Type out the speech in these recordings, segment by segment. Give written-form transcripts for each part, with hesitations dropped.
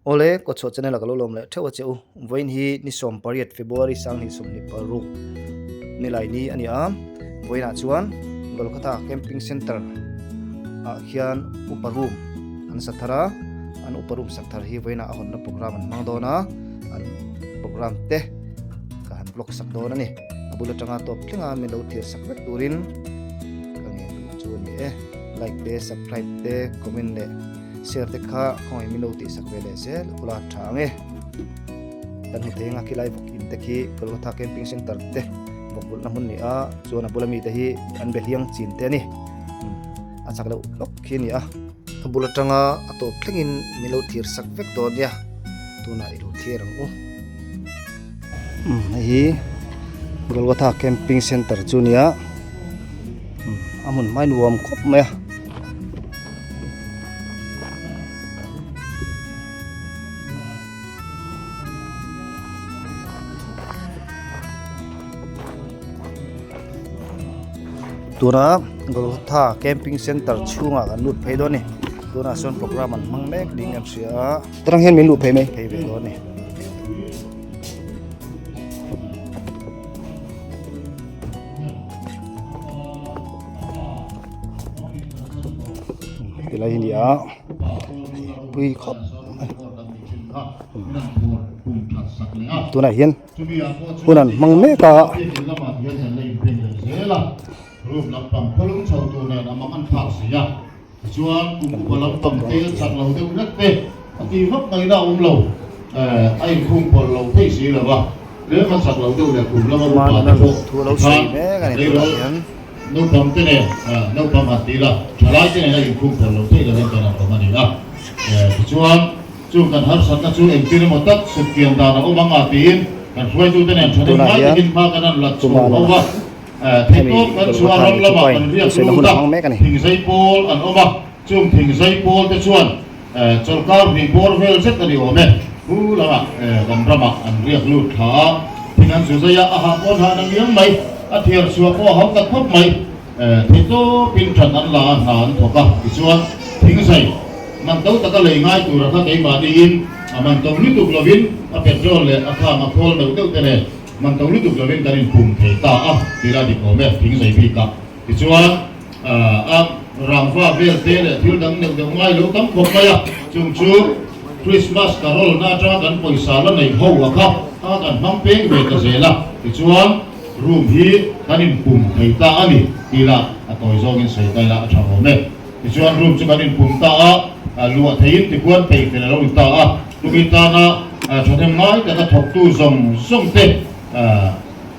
Awle, Kawtchhuah channel a ka lo lawm leh theuh a che u. Vawiin hi ni 18 February 2026 nilai ni a ni a. Vawiinah chuan Golkatha Camping Centre ah khian upa room an sa thar a. An upa room sak thar hi vawiinah a hawnna program an hmang dawn a. An program te ka han vlog sak dawn a ni. A bul atanga tawp thlenga min lo thlir sak vek turin ka ngen duh chu a ni e. Like te, subscribe te, comment leh Share te kha khawngaih min lo tihsak ve leh zel ula tha ang e. Kan hmu thei anga khilai vawk in te khi Golgotha Camping Center te vawk bulhna hmun ni a, chuan a bula mite hi an be hliang chin te a ni. A chak loh hlawk khi a ni a. A bul atanga a tawp thlengin min lo thlir sak vek dawn nia, tunah i lo thlir ang u. Hei hi Golgotha Camping Center chu a ni a, a hmun hmai nuam khawp mai a. Tuna Golgotha Camping Center chhungah kan lut phei dawn a ni tunah sawn program an hmang mek ding kan hria a tarang hian min luh phei mai phei ve dawn a ni. Tilai hi ni a pui khawp mai tunah hian hun an hmang mek a. Hmanna thu a lo sawi mek a ni tunah hian. Naupang te nen, naupang han ti ila, thalai te nen a inkhung phal lo theih lovin kan han awm a ni a. Tichuan, chung kan harsatna chu engtin emaw tak sutkian dan a awm ang a tiin kan hruaitute nen thahnem Tunah ngai hian takin hma kan han la chho Tumana ho va. hemi Theihtawp kan chhuah Golgotha ram hi lamah thupain kan riak thusawi na lut hun a a, hmang mek a ni. thingzei pawl an awm a, chung thingzei pawl te chuan chawlhkar hnih bawr vel zet a ni awm e. Pu lamah kan ramah an riak lut thla a, thing an zu zai a, a hah pawn hah na ngiang mai, a thiar chhuah pawh a hau ta khawp mai. Theihtawpin that an la a, hna an thawk a, tichuan thingzai man to taka lei ngai tura kha keimahniin a man to lutuk lovin a petrol leh a khang a khawl deuh deuh te nen man to lutuk lovin kan inpum thei ta a, tih la dik awm e, thingzai bikah. Tichuan a rangva vel te leh thil dang neuh deuh ngai lo tam khawp mai a, chung chu Christmas carol na atanga kan pawisa la nei ho a kha kha kan hmang peng ve ta zel a, tichuan room hi kan inpum thei ta a ni tih lah a tawi zawngin sawi ta ila a tha awm e. Tichuan room chu kan inpum ta a, luah theiin tikuan peih fel a lo ni ta a, chumi tana thahnem ngai taka thawktu zawng zawng te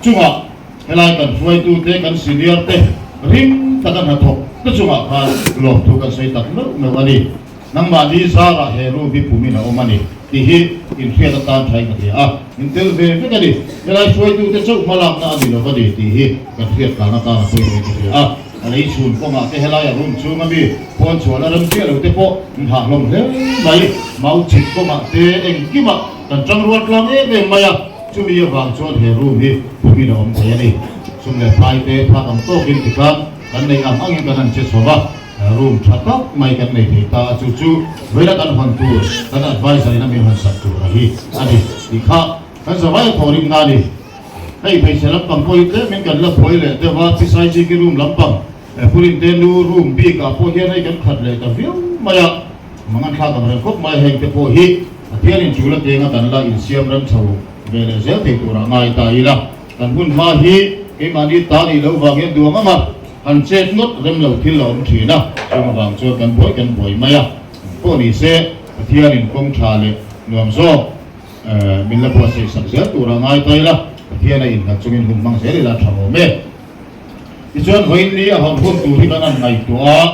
chungah Helai kan hruaitute, kan senior te ring taka hnathawk te chungah khan lawmthu kan sawi tak meuh meuh a ni. Nangmahni zarah he room hi pumin a awm a ni tih hi inhriat atan thain ka hria a, min tel ve vek a ni. Helai hruaitute chauh hmalakna a ni lo va ni tih hi kan hriat tlan atan a pawimawh ka hria a. A lei chhun kawngah te helaia room chhunga mi pawn chhuahna rem chiah lo te pawh in hah hlawm hle mai. Mau chhit kawngah te engkimah kan tangrual tlang em em mai a. Chumi avang chuan he room hi phumin a awm thei a ni. Sum leh phai te phak ang tawkin tikhan kan neih ang angin kan han che chho va, room tha tak mai kan nei thei ta a, chu chu vawiina kan hawn tur kan advisor in a min hawn sak tur a hi a ni tih kha kan zavai a thawh rimna a ni. Hei hmeichhe lampang pawh hi tlemin kan la buai leh deuh a, Pisaijiki room lampang Purin te nu room bikah pawh hian hei kan khat leh ta viau mai a, mangan thlak ang reng khawp mai heng te pawh hi. Pathian in chul atenga kan la insiam rem chho ve leh zel thei turah ngai ta ila, kan hun hma hi keimahni ta nih loh vang hian duang ang a, han chet ngawt rem lo thil a awm thin a, chung avang chuan kan buai kan buai mai a, pawh ni se Pathian in kawng tha leh nuam zawk min la buatsaih sak zel turah ngai ta ila, Pathian a innghat chungin hun hmang zel ila a tha awm e. Tichuan vawiin ni a hawn hun tur hi kan han ngaihtuah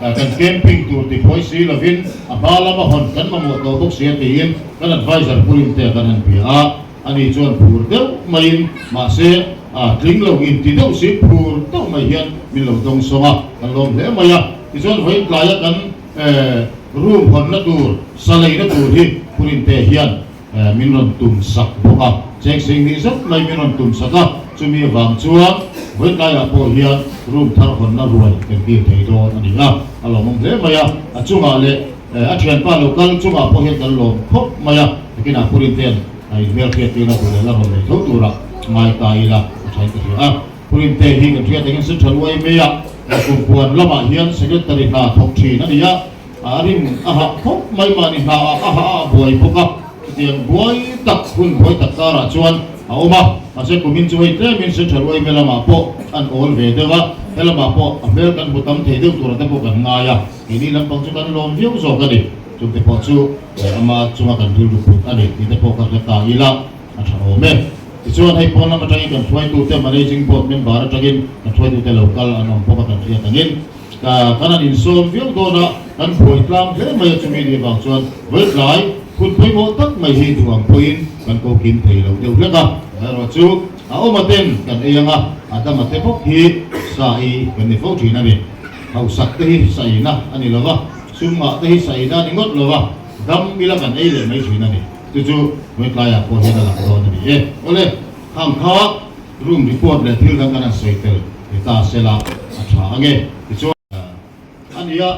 a. Kan camping tur ti phawi si lovin a hma lama hawn kan mamawh tawh bawk si a tiin kan advisor purin te kan han bia a, ani chuan phur deuh maiin mahse a tling lo inti deuh si phur deuh mai hian min lo dawng sawng a, kan lawm hle mai a. Tichuan vawiin tlaia kan room hawnna tur sa leina tur hi purin te hian Min rawn tum sak bawk a, cheng sing hnih zet mai min rawn tum sak a, chumi avang chuan vawi tlaiah pawh hian room thar hawnna ruai kan kir thei dawn a ni a, a lawmawm hle mai a, a chungah leh A thianpa lo kal chungah pawh hian kan lawm khawp mai a, nakinah Purin ten a inhmelhriat tirna tur leh la rawn nei tho tura ngai ta ila a thain ka hria a. Purin te hi kan hriat engin Central yma ah kumpuan lamah hian Secretary hna thawk thin a ni a, a rim a hah khawp mai mahni hna ah a hah a buai bawk a, chutiang buai tak hun buai tak karah chuan a awm a, mahse kumin chu hei tlemin Central yma lamah pawh an awl ve deuh a, helamah pawh a hmel kan hmu tam thei deuh tura te pawh kan ngai a. Keini lampang chu kan lawm viau zawk a ni. Chungte pawh chu ama chunga kan rilru put a ni tih te pawh ka hre ta ila a tha awm e. Tichuan hei pawn lam atangin kan hruaitute Managing Board member atangin kan hruaitute lo kal an awm bawk a kan hriat angin kan han insawm viau dawn a, kan buai tlang hle mai a chumi nih vang chuan vawitlai hun pawimawh tak mai hi duh ang pawhin kan ko kim thei lo deuh hlek a. Amaherawh chu a awm a ten kan ei ang a, a dam a te bawk hi sa ei kan ni fo thin a ni. Hausak te hi saina a ni lo va, sum ngah te hi saina a ni ngawt lo va, dam ila kan ei leh mai thin a ni. Chu chu vawitlaiah pawh hian a lang dawn a ni e. Awle, khang kha room report leh thil dang kan han sawi tel ni ta sela a tha ange. Tichuan, a nia,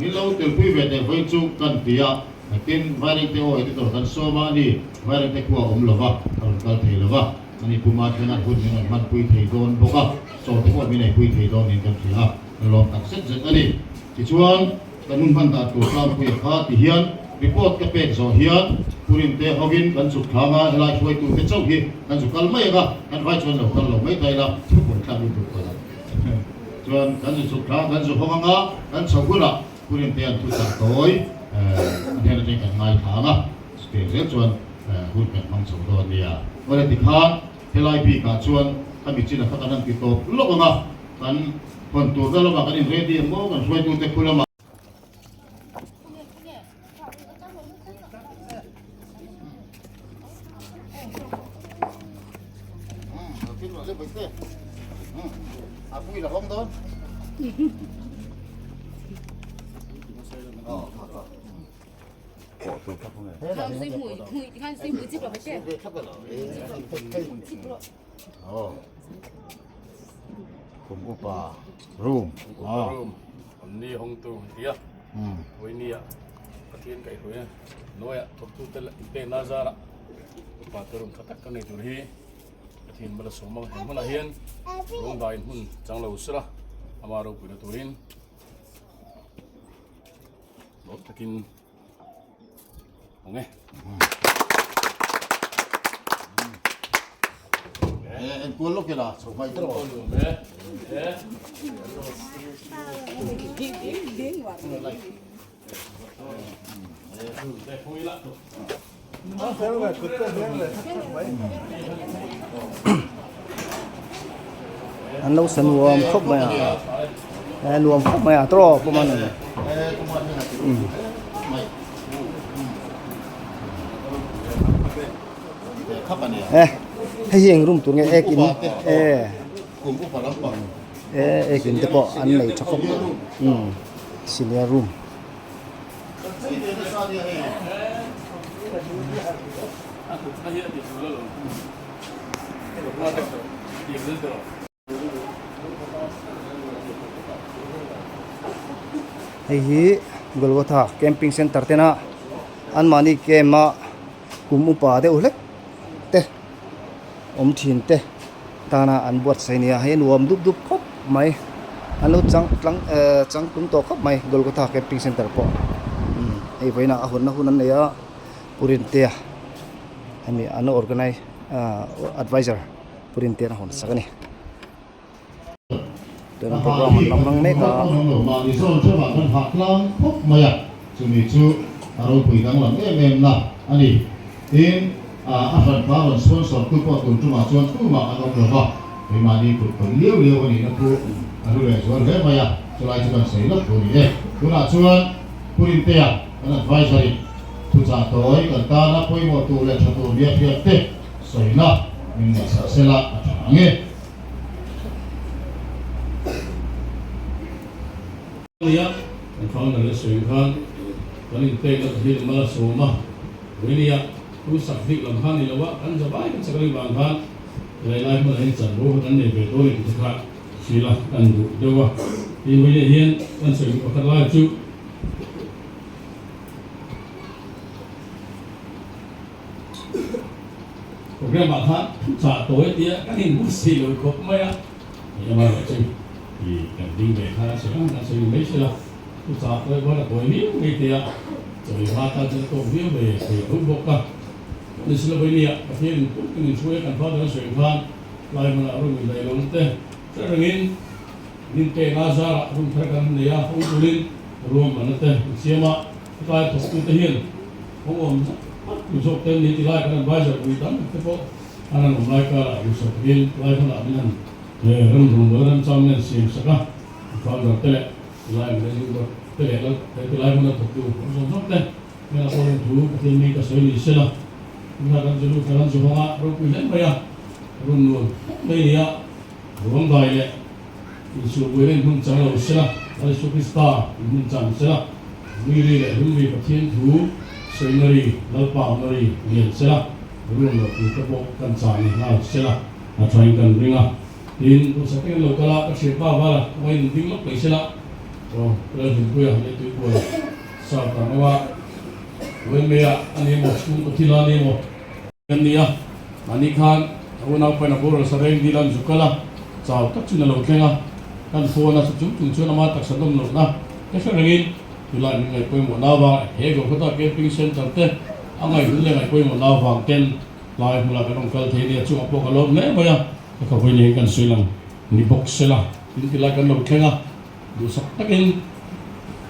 min lo telpui ve teh vawi chu kan ti a, tin Vairengte aw editor kan sawm a, a ni, Vairengte khua a awm lo va, a rawn kal thei lo va. Ani puma thlenga hun min rawn hmanpui thei dawn bawk a, chaw te pawh min eipui thei dawn niin kan hria a, ka lawm tak zet zet a ni. Tichuan, kan hun hman dan tur tlangpuia kha ti hian report ka pek zawh hian Purinte hovin kan chhuk thlang a, helai hruaitute chauh hi kan zu kal mai ang a, kan vai chuan lo kal lo mai ta ila, thu pawh thlak lutuk palh ang. Chuan kan zu chhuk thlang, kan zu hawng ang a, kan chho hunah Purinte an thuchah tawi a hnen atangin kan ngaithla ang a. Chutiang zel chuan hun kan hmang chho dawn nia. Awle tikhan helai bikah chuan ka michina kha kan han ti tawp lawk ang a, kan hawn turna lamah kan in ready ang maw kan hruaitute khu lamah. Kum upa room room ni hawng tu tia vawinia Pathian kaihhruai a hnuaiah thawktute leh inpekna zarah upa te room tha tak kan nei tur hi Pathian bala sawm ang he hmunah hian rawngdaiin hmun chang lo sela ama ropuina turin Lawm takin ang e. En kual lawk ila chho hmai tawh. An lo sa nuam khawp mai a e nuam khawp mai a tawh pawh man e hei hi eng room tur nge ek in e e ek in te pawh an nei tha khawp senior room. Hei hi Golgotha camping center tena anmahni camp a kum upa deuh hlek te awm thin te tana an buatsaih a ni a hei a nuam dup dup khawp mai an lo chang tlang ehh chang tum tawh khawp mai Golgotha camping center pawh umm hei vawiinah a hawnna hun an nei a Pu Rintea hemi an organize ahh advisor Pu Rintea a hawn sak a ni tuna program an la hmang mek a. Mahni zawn theuhah kan hah tlang khawp mai a, chumi chu a ropui danglam em em na a ni. Tin, a hranpa rawn sponsor tu pawh tun tumah chuan tumah an awm lo va, keimahni kut tawn liau liau a nihna khu a hlu leh zual hle mai a, chulai chu kan sawi lawk tur a ni e. Tunah chuan Pu Rintea, kan advisor in thuchah tawi kan tana pawimawh tur leh tha tur nia hriat te sawina min ngaihsak sela a tha ang e. Nia, kan founder le sawi khan kan inpekna te hi mal a sawm a, Vawinia thu sak bik lam kha ni lo a, kan zavai kan sak anih vang khan helai lai hmunah hian chanvo kha kan nei ve dawn a tih te kha hrilh a kan duh deuh a. Tin, Vawinia hian kan sawi duh pakhat lai chu. Program ah khan thu chah tawi tia kan inhmu si lo khawp mai a, hei amaherawhchu i kan ding ve khan a sawi ang kan sawi mai sela, thu chah tawi pawn a tawi viau mai tia chawi hma tan chuan a tawk viau ve thei tho bawk a. Ni sila vawinia Pathian in pum kan inhruai a kan father a sawi khan lai hmunah room indaih lo te hre rengin min pek a zarah room thar kan nei a, hawng turin ruahmanna te an siam a. Tlai thawktute hian kawng awm tak tu zawk te an ni ti lai kan advisor pui tam tak te pawh an han awm lai karah duhsak takin tlai hmunah min han ram rawngbawlna remchang min han siam sak a, founder te leh tilai managing board te leh lal tilai hmuna thawktu awm zawng zawng te hmel a pawh thu Pathian mi ka sawi ni sela tunah kan zu lut kan zu hawng a ropui hle mai a run nuam khawp mai a ni a ruang dai leh Insuhbuaina in hmun chang lo sela, Lal Isu Krista in hmun chang sela, nui ri leh hlim ri Pathian thu sawina ri Lalpa awmna ri lian sela, ruang lo tur te pawh kan chah ni nghal sela, a thain kan ring a. Tin, duhsak takin lo kal a, ka thianpa vala kawngaiin in ding lawk mai sela, aw ka Lalhlimpuia leh Tuipuala Sir Tanoa Uaimea a ni emaw, chhungkaw thil a ni emaw, Kan ni a, mahni khan a unau pain a boral sa reng dil an zu kal a, chau tak chuan a lo thleng a, kan phone a, chu chung chung chuan ama taksa dawm lohna te hre rengin tunlai min ngaih pawimawh nau vang he Golgotha Camping Centre te a ngaihhun leh ngaih pawimawh nau vang ten tlai hmunah kan rawn kal thei nia chungah pawh ka lawm hle mai a, ka khawi niin kan sawi lang ni bawk sela tin tilai kan lo thleng a, duhsak takin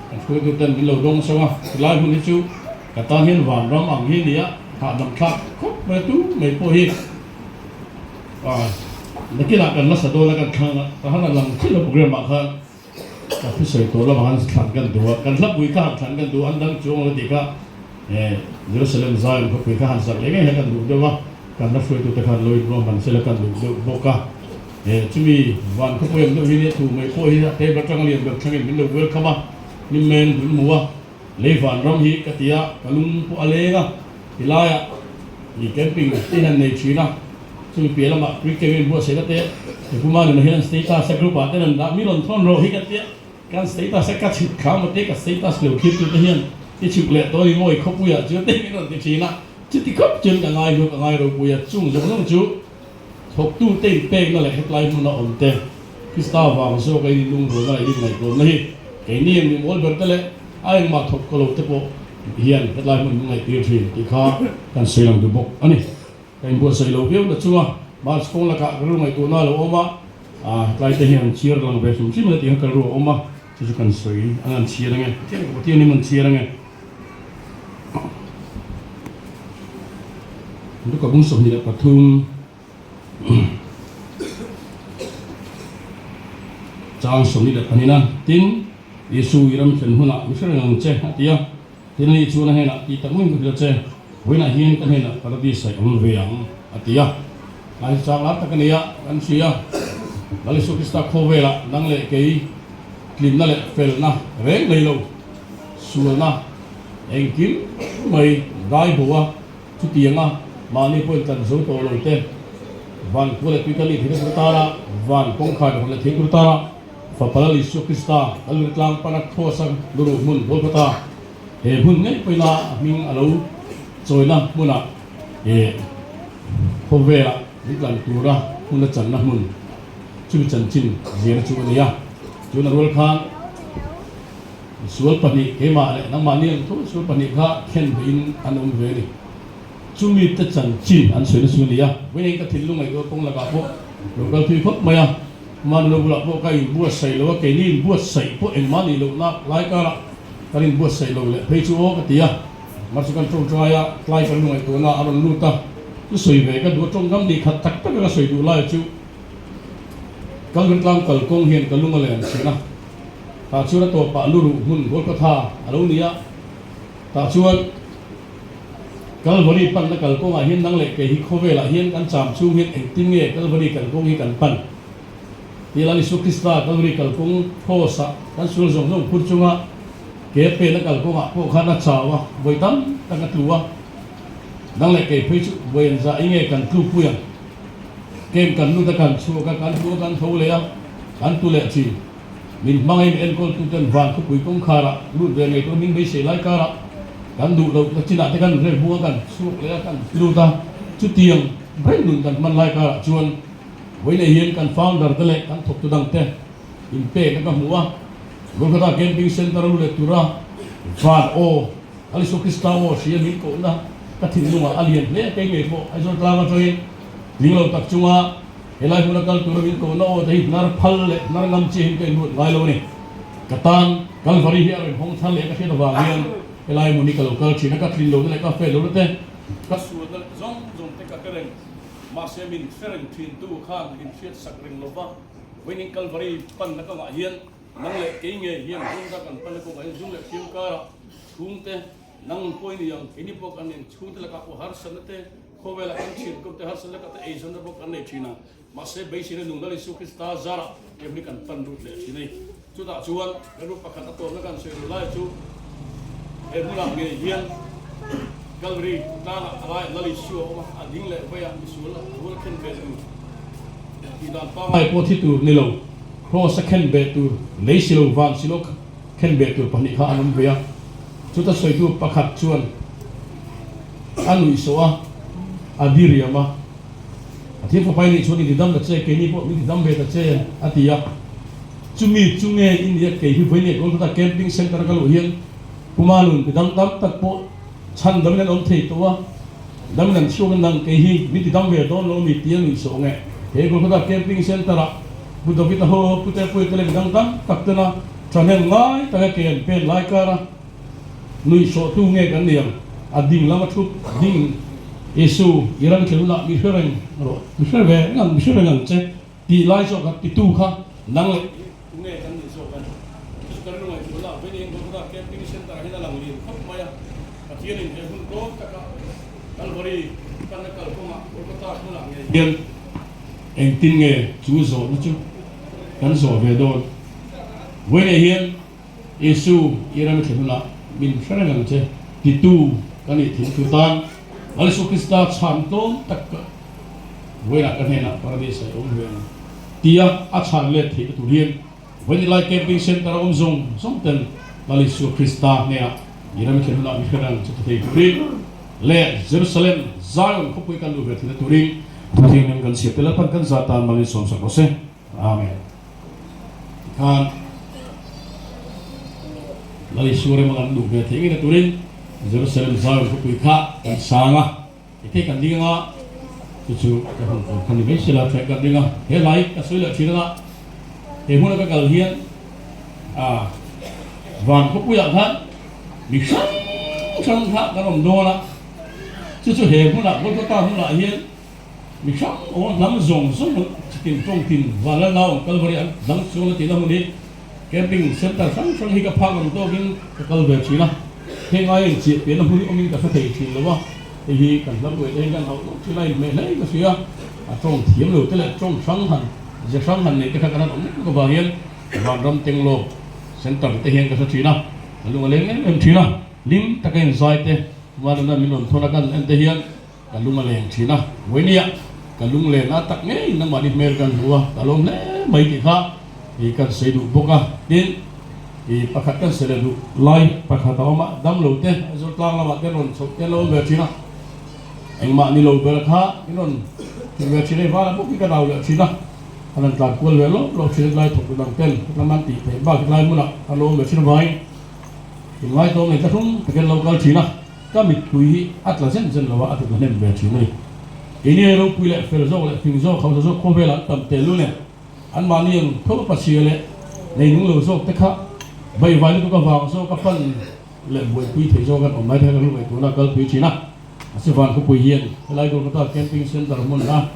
kan hruaitu ten min lo dawng sawng a, tilai hmun hi chu ka tan hian vanram ang hi nia hahdam thlak khawp mai tu mai pawh hi ah nakinah kan nasa dawn a kan thlang a ka han a lang thil a program ah khan ka thusawi tawh lamah han thlan kan duh a kan hlapui kha han thlan kan duh a an dang chuang lo tih kha eh Jerusalem Zion khawpui kha han sak leh ngei kha kan duh deuh a kan la hruaitu te khan lo inruahman sela kan duh deuh bawk a. He chumi van khawpui ang deuh hi nia thu mai pawh hi a table atanga lian ber thlengin min lo welcome a, hlim men min hmu a, lei van ram hi ka ti a, ka lung pawh a leng a, tilaiah i camping te hian nei thin a, chumi piah lamah pre-camp in buatsaihna te Hekuma nuna hian status a group ah te rawn dah mi rawn thawn rawh hi ka tia, kan status a ka chhuk thla maw te ka status lo thlir tu te hian i chhuk leh tawh ni maw i khawpuiah chu te min rawn ti thin a, chuti khawp chuan ka ngai hluk a ngai ropui a, chung zawng zawng chu. Thawktute inpekna leh hetlai hmuna awmte Krista vang zawka in inlungrualna leh in inngaihtlawmna hi keini ang mimawl berte leh a engmah thawk ka lote pawh hian hetlai hmun min ngaihtir thin tih kha kan sawi lang duh bawk a ni. Ka inbuatsaih lo viau na chunga March kawng lakah ka rilru ngaihtuahna a lo awm a, hetlai te hian chhiar lang ve hrim hrim ila tih kha ka rilru a awm a, chu chu kan sawi an han chhiar ange, Pathian ka Pathian in an chhiar ange. Luka bung 23 chang 22 a, Tin, Isu i ram thlen hunah mi hre reng ang che, a ti a. Tin, ani chuan a hnenah, Ti tak maiin ka hrilh a che, vawiinah hian ka hnenah Paradis ah i awm ve ang, a ti a. Tlai chang lar tak a nei a, kan hria. Lal Isu Krista khawvelah nang leh kei tlinna leh felna reng nei lo. Sualna engkim mai dai bo a, chutianga mahni pawhin tlan zo tawh lo te, van khua leh tui kan nih theihna tur atana van kawngkhar hawn leh theih tur atana Fapa Lal Isua Krista a lut tlang pana Kross a luruh hmun Golgotha he hmun ngei pawhin a hming a lo chawina hmunah he khawvela min tlan tura hmun a channa hmun chumi chanchin zirna chu a ni a, tuna rual khan. Sual pahnih keimah leh nangmah ni ang tho sual pahnih kha khen veiin an awm ve a ni. Chumi te chanchin an sawi nasa a ni a. Vawiin ka thinlung ngaihtuah kawng lakah pawh lo kal thui khawp mai a. Hmanlo bulah pawh ka inbuatsaih lo a, keini inbuatsaih pawh engmah nih loh nak lai karah kan inbuatsaih lo leh phei chu aw ka ti a. Mahse kan tawngtai a, tlai kan lu ngaihtuahna a rawn lut a. Chu sawi ve ka duh a, tawngkam nih khat tak tak a ka sawi duh lai chu Kalvin tlang kalkawng hian ka lung a len thin a. Tah chuan a tawpah lu ruh hmun Golgotha a lo ni a, tah chuan Kalvari panna kalkawngah hian nang leh kei hi khawvelah hian kan cham chhung hian engtin nge Kalvari kalkawng hi kan pan? Ti Lal Isu Krista Kalvari kalkawng Kraws-ah kan sual zawng zawng phur chunga ke pena kalkawngah pawh khan a chau a, vawi tam tak a tlu a, nang leh kei phei chu vawi an zah i nge kan tlukpui ang? Kem kan lut a kan chhuak a, kan tlu a kan tho leh a, kan tlu leh thin. Min hmangin enkawl tuten van khawpui kawngkharah lut ve ngei tur min beisei lai karah Kan duh loh na chinah te kan rel hung a, kan chhuak leh a, kan lut a. Chutiang reng nun kan hman lai karah chuan vawiinah hian kan founder te leh kan thawktu dang te inpekna ka hmu a. Kolkata Camping Centre a lu leh tura van aw, Alisua Krista aw hria min kohna ka thinlungah a lian hle. Kei ngei pawh Aizawl tlang atangin tling lo tak chunga helai hmuna kal tura min kohna aw te hi hnar phal leh hnar ngam chiah in ka inruat ngai lo a ni. Ka tan Kalvari hi a rawn hawng thar leh ka hriat avang hian helai hmun hi ka lo kal thin a, ka tlin lohna leh ka fel lohna te, ka sualna leh zawng zawng te ka hre reng. Mahse min hre reng thintu khan min hriatsak reng lova, vawiin Kalvari panna kawngah hian nang leh kei ngei hian zungta kan panna kawngah hian zung leh hriam karah chhungte nang pawh i ni ang, keini pawh kan eng chhungte lakah pawh harsatna te, khawvelah kan thian kawp te harsatna lakah te eizawnna pawh kan nei thin ang. Mahse beiseina nung Lal Isu Krista zarah em hi kan pan lut leh thin a ni. Chutah chuan rilru pakhat a tawpna kan sawi ru lai chu he hmunah ngei hian Kalvari tlangah a laiah Lal Isu a awm a, a ding leh veiah misual a rual khen ve tur tih dan pangngai pawh thi tur ni lo, Kraws a khen ve tur lei si lo van si lo khen ve tur pahnih kha an awm ve a. Chuta sawitu pakhat chuan a nuihsawh a, a diriam a. A thil fapa i nih chuan i tidam ta che, keini pawh min tidam ve ta che, a ti a. Chumi chu nge i nia kei hi vawiin leh Kolkata Camping Centre ka luh hian Puma nun tidam tam tak pawh chhan damin an awm thei tawh a, damin an chhuak a nang kei hi min tidam ve dawn lo mi ti a nuih sawh nge. He Kolkata Camping Centre ah Pu David a ho, Pu Tepuia te leh midang tam tak tena thahnem ngai taka ke an pen lai kar a. Nuihsawhtu nge kan ni ang? A ding lama thu ding Isu, i ram thlirunah mi hre reng rawh, mi hre ve reng ang, mi hre reng ang che tih lai zawk kha titu kha nang leh tu nge kan nih zawk ang? Chu kan ringaihtuahna ah Veniang Golgotha Camping Centre ah hian a lang lian khawp mai a, Pathianin he hun tlawm taka Kalvari panna kalkawngah Golgotha hmunah ngei hian engtin nge chu zawhna chu kan zawh ve dawn? Vawiinah hian Isu, i ram thlen hunah min hre reng ang che, titu ka nih thil thu tan Lal Isu Krista chhan tlawm tak ka vawiinah ka hnenah Paradis ah i awm ve ang tia a chhan let theih na tur hian vawiin lai Camping Centre a awm zawng zawng ten Lal Isu Krista hnenah i ram thlen hunah min hre reng ang che ti thei turin leh Jerusalem Zion khawpui kan luh ve theihna turin Pathian kan siam te Lalpan kan zah tan malin sawmsak rawh se. Amen. Tikhan Lal Isua rema kan duh ve theih ngei na turin Jerusalem Zion khawpui kha kan sang a, hethei kan ding anga chu chu ka hun tur kha ni mai sela thleng kan ring a. He hlai ka sawi leh thin anga he hmuna ka kal hian a van khawpuiah khan mi hrang hrang kha kan awm dawn a, chu chu he hmunah Golgotha hmunah hian Mi hrang aw hnam zawng zawng chitin tawng tin Vanlalnau ang Kalvari an dang chuang la tihna hmun hi camping centre hrang hrang hi ka phak ang tawkin ka kal ve thin a, heng aia inchiah piahna hmun hi awmin ka hre thei thin lo a, hei hi kan hlam uaih te hian kan hauh lawk thin a, inhmeh hle in ka hria, a tawng thiam lo te leh tawng hrang han ze hrang han neih te kha kan han awm mek mek avang hian Vanram Tenglawk centre te hian ka hre thin a, ka lung a leng em em thin a, hlim taka inzai te Vanramna min rawn thawn a kan en te hian. Ka lung a leng thin a, Vawinia ka lung len a tak ngei nangmahni hmel kan hmu a, ka lawm hle mai tih kha i kan sawi duh bawk a. Tin, i pakhat kan sawi leh duh lai pakhat a awm a, damlo te Aizawl tlang lamah te an rawn chhoh te an lo awm ve thin a, engmah ni lo ber kha in rawn thil ve thin a, i vana bawk hi ka nau leh thin a, an rawn tlan kual ve lawp lawp thin a, tlai thawk dang ten lam an tih theih bak tlai hmunah an lo awm ve thin avangin inngaitawm leh thlahrung takin an lo kal thin a. Ka mittui hi a tla zen zen lo a, a ti ta hnem ve thin a ni. Keini ei ropui leh fel zawk leh fing zawk, hausa zawk khawvelah an tam tel lul e. Anmahni ang tho pachhia leh nei nung lo zawk te kha vaivai lutuk avang zawk a pan leh buaipui thei zawk an awm lai te kha ka hlu ngaihtuahna a kalpui thin a. Mahse van khawpui hian helai Kolkata Camping Centre hmun a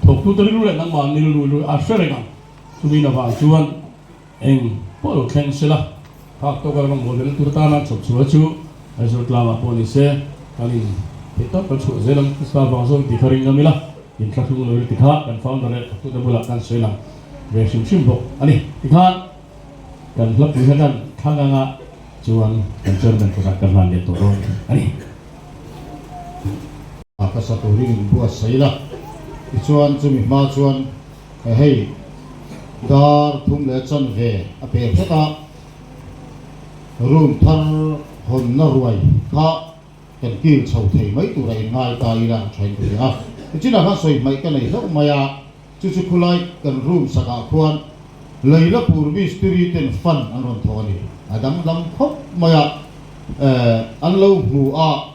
thawktute rilru leh nangmahni rilru a hre reng ang. Chumi avang chuan Eng pawh lo thleng sela, phak tawka rawngbâwl velna tur atana chhawp chhuah chu Aizawl tlangah pawh ni se, kan in theih tawp kan chhuah zel ang. Krista vang zawk ti kha ring ngam ila, in thlahrung lo ila ti kha kan founder leh thawktute bulah kan sawi lang ve hrim hrim bawk a ni. Tikhan kan hlapui kha kan thlang anga chuan kan chairman kutah kan hlan leh tawh dawn a ni. Ka sa turin in buatsaih ila, tichuan chumi hma chuan Hei dar thum leh chanve a pel hret a, room thar hawnna ruai kha. Kan kil chho thei mai tura in ngai ta ila a thain ka hria a. Tichinah khan sawi hmaih ka nei hlauh mai a, chu chu khulai kan room sakah khuan Lailapur mistiri ten fan an rawn thawk a ni. A danglam khawp mai a, an lo hmu a,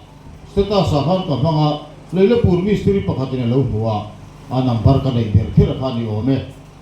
status ah khan ka hmang a, Lailapur mistiri pakhatin a lo hmu a, a number ka neih ber kher kha a ni awm e.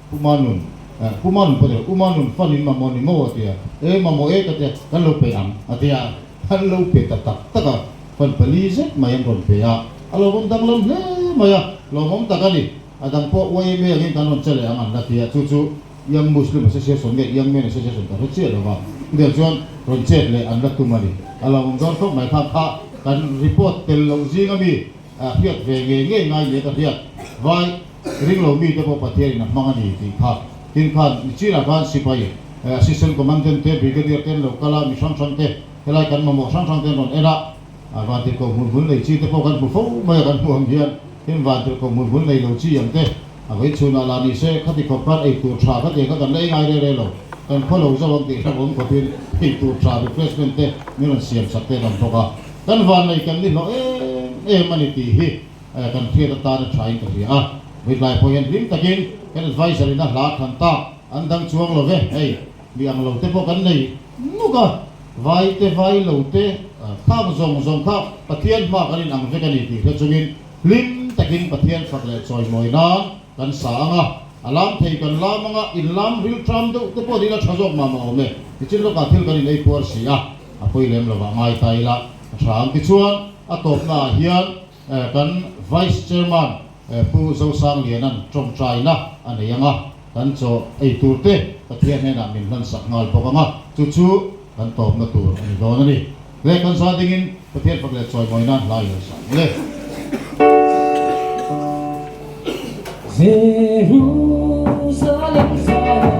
Pu Manun, eh, Pu Manun pawh ni lo, U Manun fan in mamawh ni maw a ti a, eh mamawh e ka ti a, kan lo pe ang a ti a, kan lo pe ta tak tak a, fan pali zet mai an rawn pe a, a lo rawn danglam hle mai a, lawmawm tak a ni, a dang pawh YMA angin kan rawn che leh ang an la ti a, chu chu Young Muslim Association nge Young Men Association ka hre chiah lo va, chutiang chuan rawn chet leh an la tum a ni, a lo awm dawn khawp mai kha kha kan report tel loh zing ami a hriat ve ngei ngei ngai nia ka hriat vai. Ring lo mite pawh Pathianin a hmang a ni tih kha. Tin khan Nichinah khan sipai Assistant Commandant te, Brigadier te an lo kal a, mi hrang hrang te helai kan mamawh hrang hrang te an rawn en a, Vantirhkoh hmunhmul nei chi te pawh kan hmu fo mai a kan hmu ang hian tin Vantirhkoh hmunhmul nei lo chi ang te a vei chhunah lah ni se khati khawp khan ei tur tha kha tiang kha kan la ei ngai re re lo, kan khaw lo zo ang tih hrang awm khawpin ei tur tha refreshment te min rawn siam sak te an awm bawk a, kan vannei kan ni hlawh em em a ni tih hi. Kan hriat atan a thain ka hria a, vawitlai pawh hian hlim takin kan advisor in a hla thlan tak an dang chuang lo ve, hei mi ang lo te pawh kan nei nuk a, vai te vai lo te khang zawng zawng kha Pathian hma kan in ang vek a ni tih hre chungin hlim takin Pathian fak leh chawimawi nan kan sa ang a, a lam thei kan lam ang a, in lam ril tram deuh te pawh nila tha zawk mah mah awm e, nichin lawkah thil kan in ei puar si a, a pawi lem lovah ngai ta ila a tha ang tichuan a tawpnaah hian Kan Vice Chairman Pu Zosangliana'n tawngtaina a nei ang a, kan chaw ei tur te Pathian hnenah min hlansak nghal bawk ang a, chu chu kan tawpna tur a ni dawn a ni. Hle kan za dingin Pathian fak leh chawimawi nan hla i lo sa ang le. Jerusalem Zion.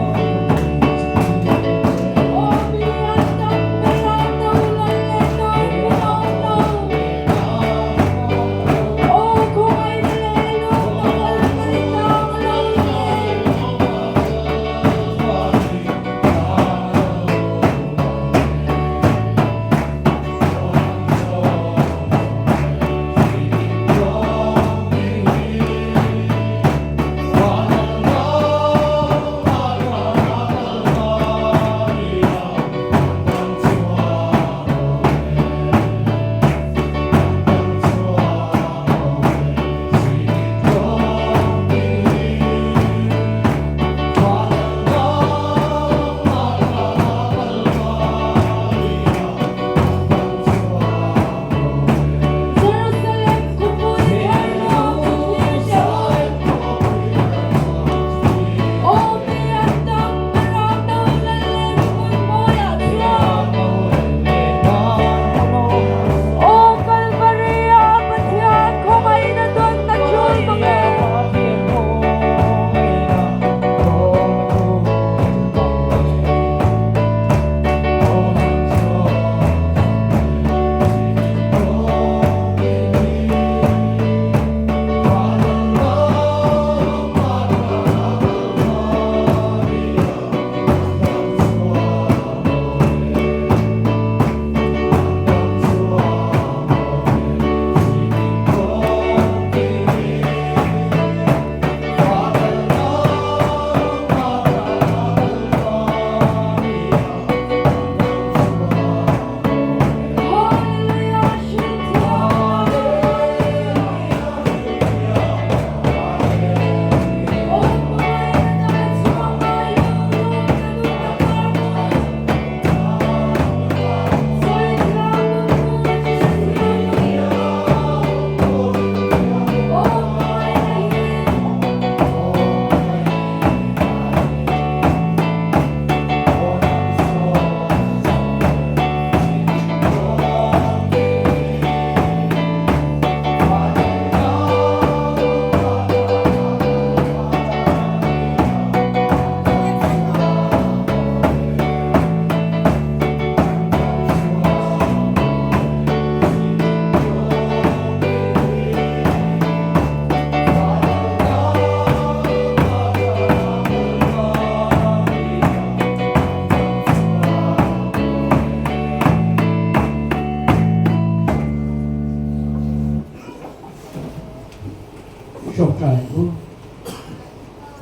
Ṭawngṭai ang u.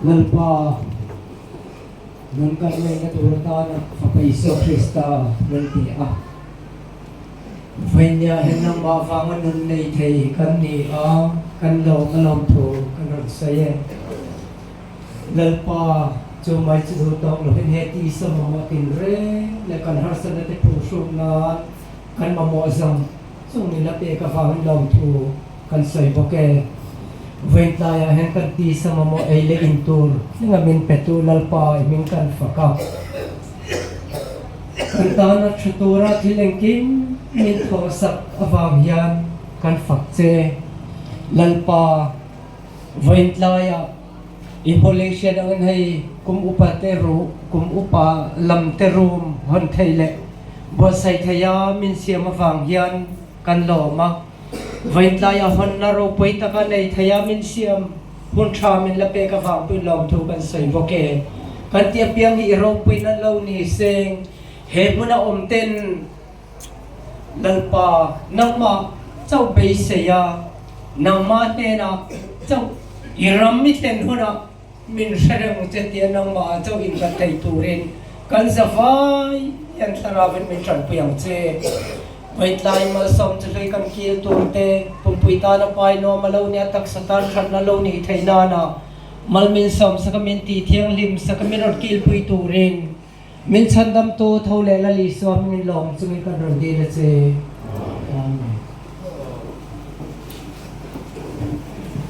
Lalpa, nun kan neihna tur atana Fapa Isua Krista min ti a. Vawinia hian nangmah vanga nun nei thei kan ni a, kan lawm a lawmthu kan rawn sawi e. Lalpa, chu mai chu duh tawk lovin he tisa mamawh tinreng leh kan harsatna te phuhruk nan kan mamawh zawng Chung nila pek avangin lawmthu kan sawi bawk e. Vawiin tlaiah hian kan tisa mamawh ei leh in tur tlinga min petu Lalpa i hming kan fak a. Kan tana tha tura thil engkim min thawhsak avang hian kan fak che. Lalpa, vawiin tlaiah i hmawlei hriat angin hei kum upa te ru, kum upa lam te room hawn thei leh buatsaih theia min siam avang hian kan lawm a. Vawiin tlaia hawnna ropui taka nei theia min siam hun tha min la pek avang pawhin lawmthu kan sawi bawk e. Kan ti apiang hi i ropuina lo ni seng he hmuna awm ten Lalpa, nangmah chauh beisei a, nangmah hnenah chauh i ram i thlen hunah min hre reng che tia nangmah chauh innghat thei turin kan zavai hian thlarauin min tanpui ang che. Vawitlai malsawm chu hlui kan kil tur te, pumpui tana pai nuam a lo nia taksa tan thatna lo nih theih nana mal min sawm saka min tih thianghlim saka min rawn kilpui turin Min chhandamtu tho leh Lal Isua hmingin lawm chungin kan rawn dil a che. Amen.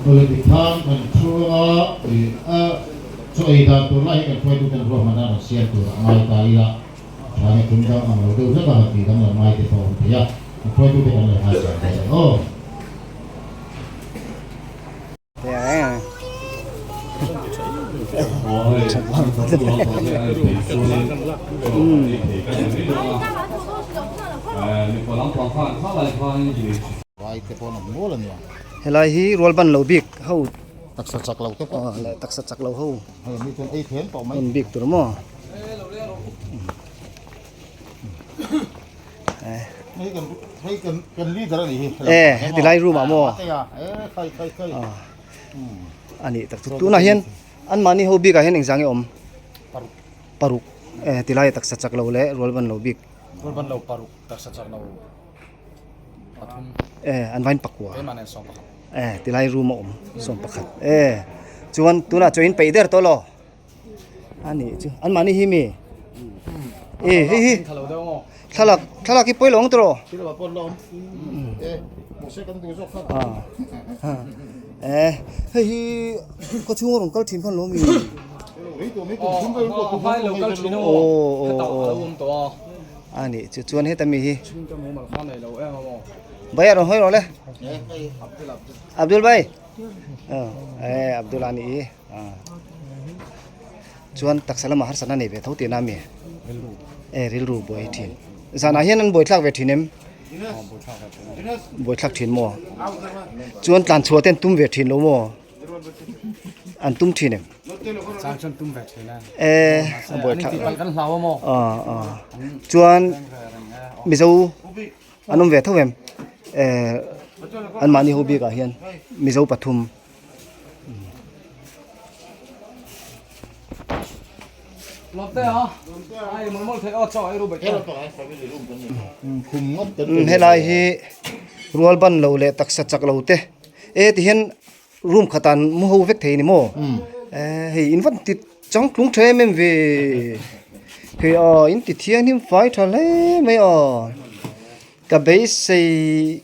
Awle tikhan kan thu anga a chaw ei dan tur lai hi kan hruaitu ten ruahman a rawn siam tur a ngai ta ila tha nge tum dang ang lo deuh hlek a han tih dang lam ngai te pawh a awm thei a, kan hruaitu te kan lo ngai chang dawn ang aw. Helai hi rualban lo bik ho taksa chak lo te pawh leh taksa chak lo ho hei mi chuan ei them tawh mai en bik tur maw Hei kan hei kan kan leader a nih hi. E heti lai room ah maw? E khai khai khai. A nih tak chu tunah hian an mahni ho bik ah hian engzang nge awm? Paruk. Paruk e heti lai taksa chak lo leh rual ban lo bik. Rual ban lo paruk taksa chak lo pathum. E an vain pakua. Keimah nen 11. E ti lai room a awm 11. E chuan tunah chaw in peih der tawh lo. Ani chu an mahni hi mi e hei hi thlalak thlalak hi pawi lo ang tawh e hei hi khaw chhung a rawn kal thin khan lo mi ani chu chuan heta mi hi bai a rawn hawi rawh le Abdul bai e Abdul ani hi. Chuan taksa lamah harsatna nei ve tho tihna a mi? E rilru buai thin. Zanah hian an buaithlak ve thin em? Buaithlak thin maw? Chuan tlan chhuah te an tum ve thin lo maw? An tum thin em? E a buaithlak. Chuan Mizo an awm ve tho em? E anmahni ho bikah hian Mizo pathum. Helai hi rual ban lo leh taksa chak lo te e ti hian room khat ah an mu ho vek thei a ni maw hei in van ti changtlung tha em em ve hei aw in ti thianghlim fai tha hle mai aw ka beisei.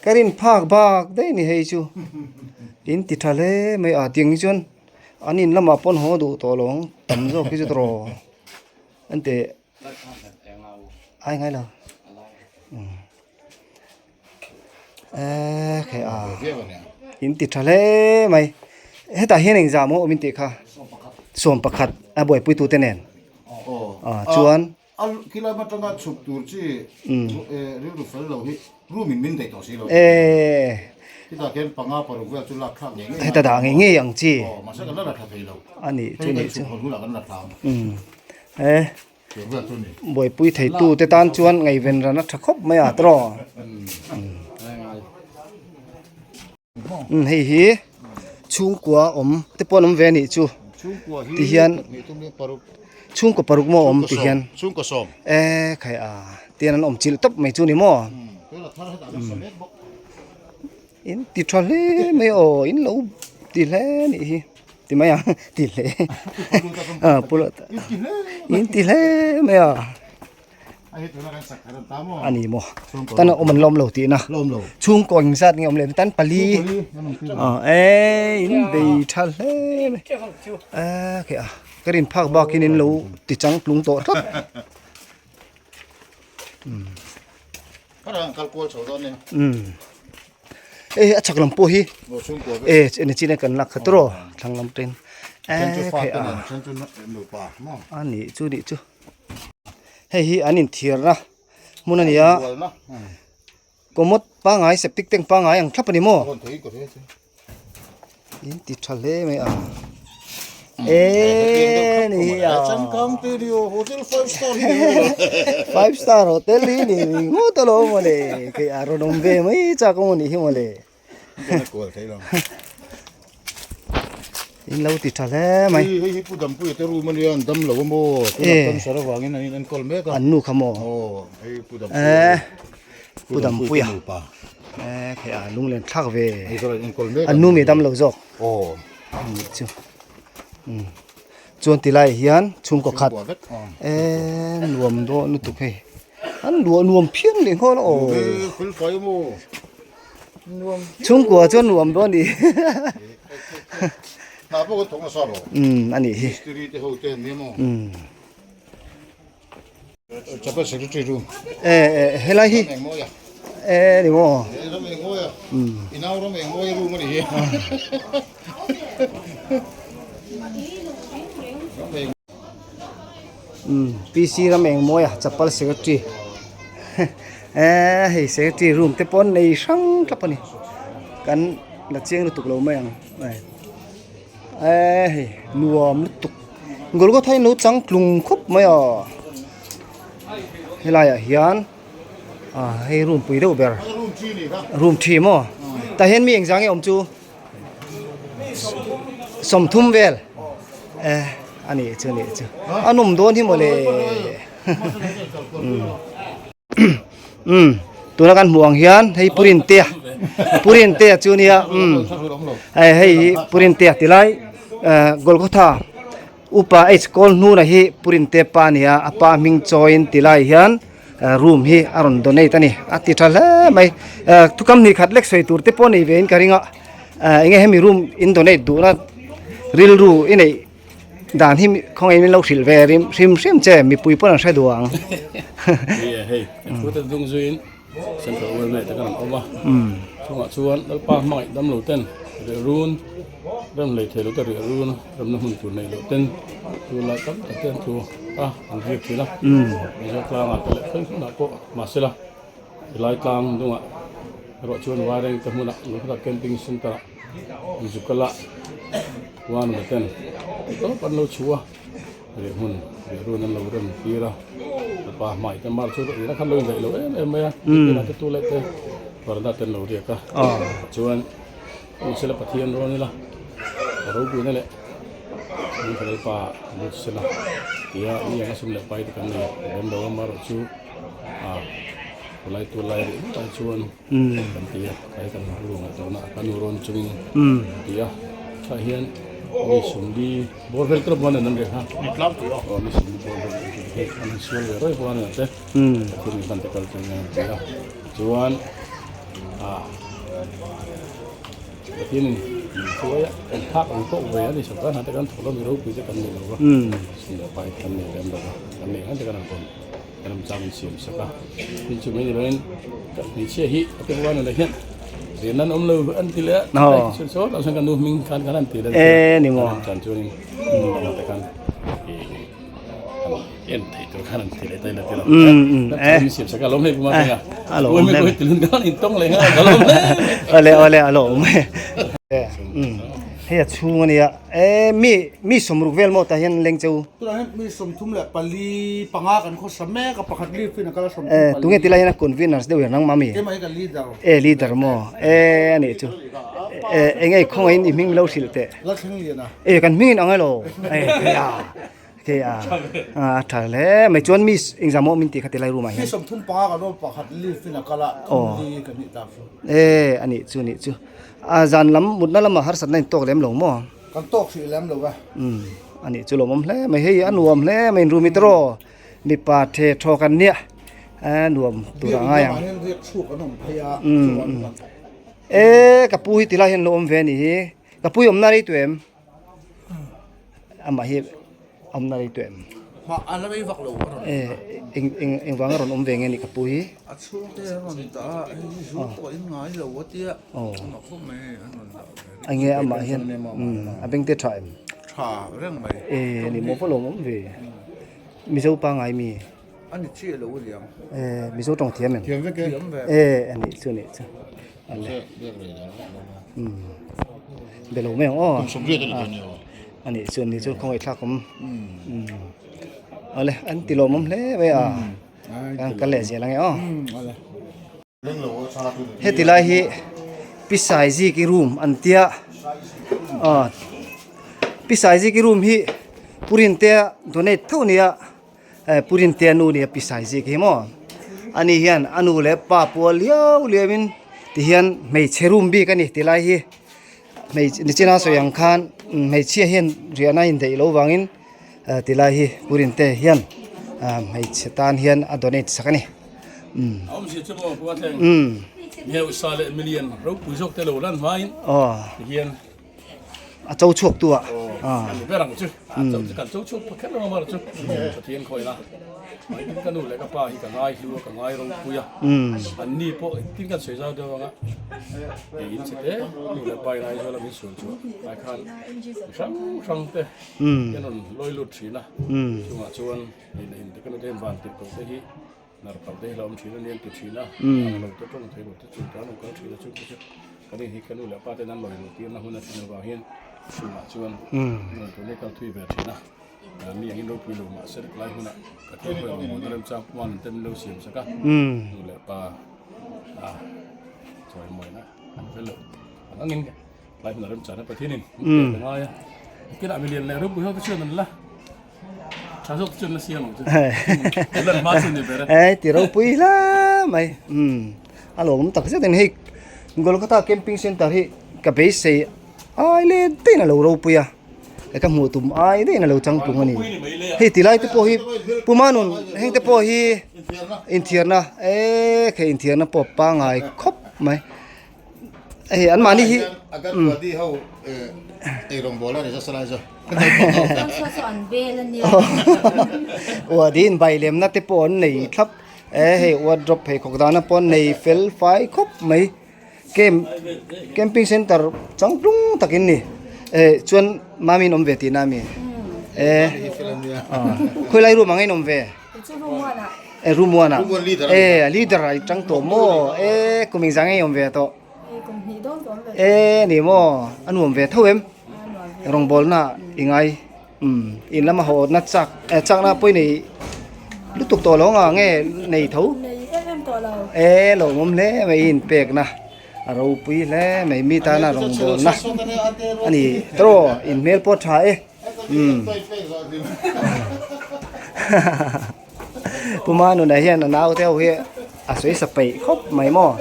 Ka rin phak bak daih ni hei chu in ti tha hle mai a tiang hi chuan an in lamah pawn haw duh tawh lo ang tam zawk hi chu tawh an ti ai ngai lo eee a in ti tha hle mai hetah hian engzah maw awm in tih kha 11 a buaipui tute nen chuan. A khilai atanga chhuk tur chi rilru fel lo hi room in min daih tawh si lo. Khitah khian panga paruk vel chu lak thlak ngei ngei. Heta dah ngei ngei ang chi. Aw mahse kan la la thla thei lo. A nih chu nih chu. Hei kan chhuk hawn hunah kan la thla ang. E. Tiang vel chu ni. Buaipui theitu te tan chuan ngaihven ran a tha khawp mai a tawh. Hei hi. Chhungkua awm te pawh an awm ve a nih chu ti hian chhungkaw paruk maw awm ti hian e khai a tian an awm chilh tawp mai chu ni maw in ti tha hle mai aw in lo ti hle a nih hi ti mai ang ti hle a in ti hle mai a. A ni maw tan a awm an la awm lo tihna chhungkaw eng zat nge awm leh tan pali e in bei tha hle mai a khi a ka rin phak bakin in lo ti chang tlung tawh tlat hei a chhak lam pawh hi e eng chin a kan lak kha tawh thlang lam ten e khi a a nih chu nih chu. Hei hi an inthiarna hmun a ni a commode pangai septic tank pangai ang thlap a ni maw in ti tha hle mai a e ni hi a five star hotel hi ni ngawt alawm mawle kei a rawn awm ve mai chak a maw nih hi mawle. In lo ti tha hle mai. Hei hei hi Pu Dampuia te room ania an dam lo a maw tuna cancer avangin an inenkawl mek a. An nu kha maw? Aw hei Pu Dampuia. Eh Pu Dampuia. Eh khei a lunglen thlak ve. Hei zawr an enkawl mek a. An nu mi dam lo zawk. Aw. Ani chu. Um chuan tilai hian chhungkaw khat. Eh nuam dawn lutuk hei. An luah nuam phian leh nghal a aw. Fel fai a maw? Chhungkua chuan nuam dawn ni. Hna pawh kan thawk nasa lo. Um a nih hi. Mistiri te ho te an ni maw? Um. Chapel secretary room. E e helai hi. Ram engmawia. E ni maw? E ram engmawia. Um. Inau ram engmawia room a ni hi. Ram eng. Umm PC ram eng mawi a chapal secretary eee hei secretary room te pawh an nei hrang thlap a ni kan la chiang lutuk lo mai ang eee hei nuam lutuk Golgotha hi an lo chang tlung khawp mai a helaiah hian ah hei room pui deuh ber room thi maw tah hian mi engzah nge awm chu. 30 vel eh a nih chu nih chu a nawm dawn hi mawle um tuna kan hmuh ang hian hei purintea purintea chu nia um hei hei hi purintea ti lai eh Golgotha upa H kawl hnuna hi purintea pa a ni a a pa hming chawiin ti lai hian. Room hi a rawn donate a ni a ti tha hle mai thukam hnih khat lek sawi tur te pawh nei ve in ka ring a enge hemi room in donate duhna rilru i neih dan hi khawngaih min lo hrilh ve rim hrim hrim che mipui pawn an hre duh ang. Ni e hei kan thu te dung zuiin Central Welfare te kan rawn awm a chungah chuan Lalpa hmangaih dam lo ten riahrun rem lei thei lo te riahrun remna hmun tur neih loh ten tunlai tam tak te an thu a. An riak thin a, Mizo tlangah te leh khawi hmunah pawh mahsela helai tlang dungah erawh chuan Vaireng te hmunah Lungkhata Camping Centre ah Zukala Uanuna ten tawp an lo chhu a, riah hmun riah run an lo rem tir a, mipa hmai te mar chu ina khan lo indaih lo em em mai a, ina te tu leh te varanda te an lo riak a, chuan mahsela Pathian rawn ila a ropuina leh. Min Lalpa lut sela tia mi anga sum leh pai te kan nei lem lo a amaherawh chu ah khawlai tur lai rih ngawt ai chuan kan ti a tlai kan ru ngaih tawhna kan nu rawn chungin kan ti a tah hian mi sumli bawr vel tawp an an reh a aw mi sumli bawr vel an tih hi an han sual ve rawih bawk a ni te Pathian min hman te kal chungin an ti a chuan ah. Pathianin min hruai a, kan phak ang tawk ve a ni. Sorkar hna te kan thawk lo, mi ropui te kan nei lo va, sum leh pai kan nei lem lo va, kan neih ang te kan han rawn remchang in siam sak a. Tin chu mai ni loin ka hmeichhia hi a te huan ah hian rian an awm lo an ti leh a, sawn sawn ah sawn ka nu hming khan kan han ti leh a, kan han chan chuanin nu lam te khan ih. En thei tur khan an ti leh ta ila ti lo. Min siam sak a lawm hle puma thlenga. A lawm hle. Ui tilun khan in tawng leh nghal a lawm hle. Ole ole a lawm. Hei a chhung a nia e mi mi sawmruk vel maw tah hian leng cheu. Tunah hian mi 35 kan khawsa mek a pakhat leave in a kal a 34. E tunge tilai hian a conveners deuh hian nangmah mi? Keimah hi ka leader. E leader maw e a nih chu e enge khawngaih in i hming lo hrilh teh. Lalthleng Liana. E kan hming in ang elo e kei a kei a a tha hle mai chuan mi engzah maw min tih kha tilai room ah hian. Mi 35 kan awm pakhat leave in a kal a thumli kan nih tak chu. E a nih chu nih chu. A zan lam mutna lamah harsatna in tawk lem lo maw? Kan tawk hrih lem lo e. Umm a nih chu lawmawm hle mai hei a nuam hle mai in room hi tawraw mipa the thaw kan nia a nuam tur a ngai ang. Umm e ka pu hi tilai hian lo awm ve a nih hi ka pu hi awmna rei tawh em? Amah hi awmna rei tawh em? Mah a la rei vak lo a rawn. E eng eng eng vanga rawn awm ve nge ni ka pu hi? A chhungte an rawn dah a, hei hi zu pawh in ngai lo a tia amah khawp mai hei an rawn dah ve. Enge amah hian a beng te tha em? Tha reng mai. E ni maw pawh lo awm ve. Mizo pa ngai mi? A ni chiah lo a niang. E Mizo tawng thiam em? Thiam vek e. Thiam ve. E a nih chu nih chu. Be lo mai ang aw. A nih chuan ni chu khawngaih thlak awm. Awle an ti lawmawm hle mai a. Kan kal leh zel ange aw. Heti lai hi Pi Saiziki room an tia. Pi Saiziki room hi Purintea donate tho nia. Pu Rintea nu nia Pi Saizik hi maw ani hian a nu leh pa pual liau liau in ti hian hmeichhe room bik a ni ti lai hi hmeichhe nichina sawi ang khan hmeichhia hian riahna a indaih loh vangin ti lai hi Pu Rintea hian hmeichhe tan hian a donate sak a ni. A cho chhuak tu ah. A ni ber ang chu. A cho chu kan cho chhuak pha kher lo mar chu. Pathian khawi la. Mai tin ka nu leh ka pa hi ka ngai hlu a ka ngai ropui a. An ni pawh tin kan sawi zau deuh anga kei in che te nu leh pa in Aizawl a min sual chu ai khan mi hrang hrang te hian rawn lawi lut thin a. Chungah chuan in in te ka nu te hian van tirh tawh te hi Nar kal te hi la awm thin a ni an ti thin a, ang lo te tawng thei lo te chu tan an kal thin a chu chu kan in hi ka nu leh pa ten an lawi lo tirna hun a thin avang hian chhungah chuan nuam tur hi kal thui ve thin a, mi angin ropui lo mahse lai hunah ka thil pawh engemaw na remchang pawh an ten lo siam sak a, nu leh pa a chawimawi na an fel lo ang angin lai hunah remchang na Pathianin min pek a ngai a, kinah milian leh ropui ho te chuan an la. Ei ti ropui hle mai umm a lawm tak zet a ni hei Kolkata camping center hi ka beisei ai let daih in a lo ropui a ka hmuh tum ai daih in a lo changtlung a ni hei ti lai te pawh hi Pumanun heng te pawh hi inthiarna eee hei inthiarna pawh pangngai khawp mai. Hei an mahni hi Aganwadi ho eirawngbawl a ni zasa lai chu. Uadin bai lemna te pawh an nei thlap e hei wardrobe pheikhawk dahna pawh an nei fel fai khawp mai camp camping center changtlung takin ni e chuan mami in awm ve tihna ami e khawilai room ang in awm ve. E room one ah e leader ah i tang tawh maw e kum engzah nge i awm ve tawh e ni maw a nuam ve tho em rawngbawlna i ngai umm in lama haw na chak e chakna pawh i nei lutuk tawh lo anga nge nei tho e lawmawm hle mai i inpekna a ropui hle mai mi tana rawngbawlna a ni tawh in hmel pawh a tha e. Umm Pu Manuna hian a naute ho hi a sawi sa peih khawp mai maw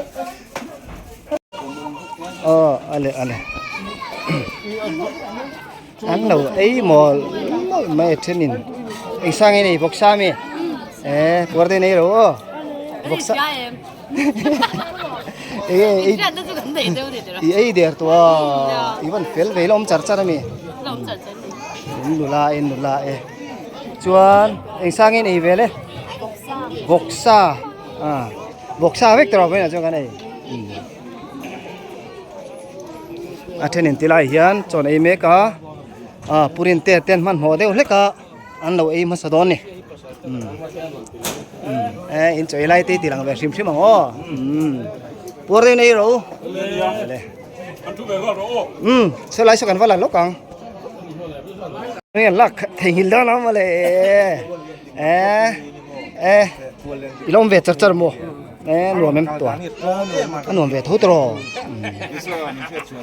aw a le a le an lo ei mawl mawlh mai a thenin eng sang nge nei vawksa mi e puar te nei ro aw vawksa I ei der tawh a i van fel ve ila awm char char a mi in nula e nula e chuan eng sang nge nei vel e vawksa a vawksa vek tawh vawiinah chuan kan ei a then in ti lai hian chaw an ei mek a a purin te ten hmanhmawh deuh hlek a. an lo ei hmasa dawn ni e in chawi lai te ti lang ve hrim hrim ang aw puar deuh nei ro le. Um saw lai saw kan va la lawk ang nge an lak theihnghilh dawn ang mawle eh eh i lo awm ve char char maw eh nuam em tuah a nuam ve tho tawh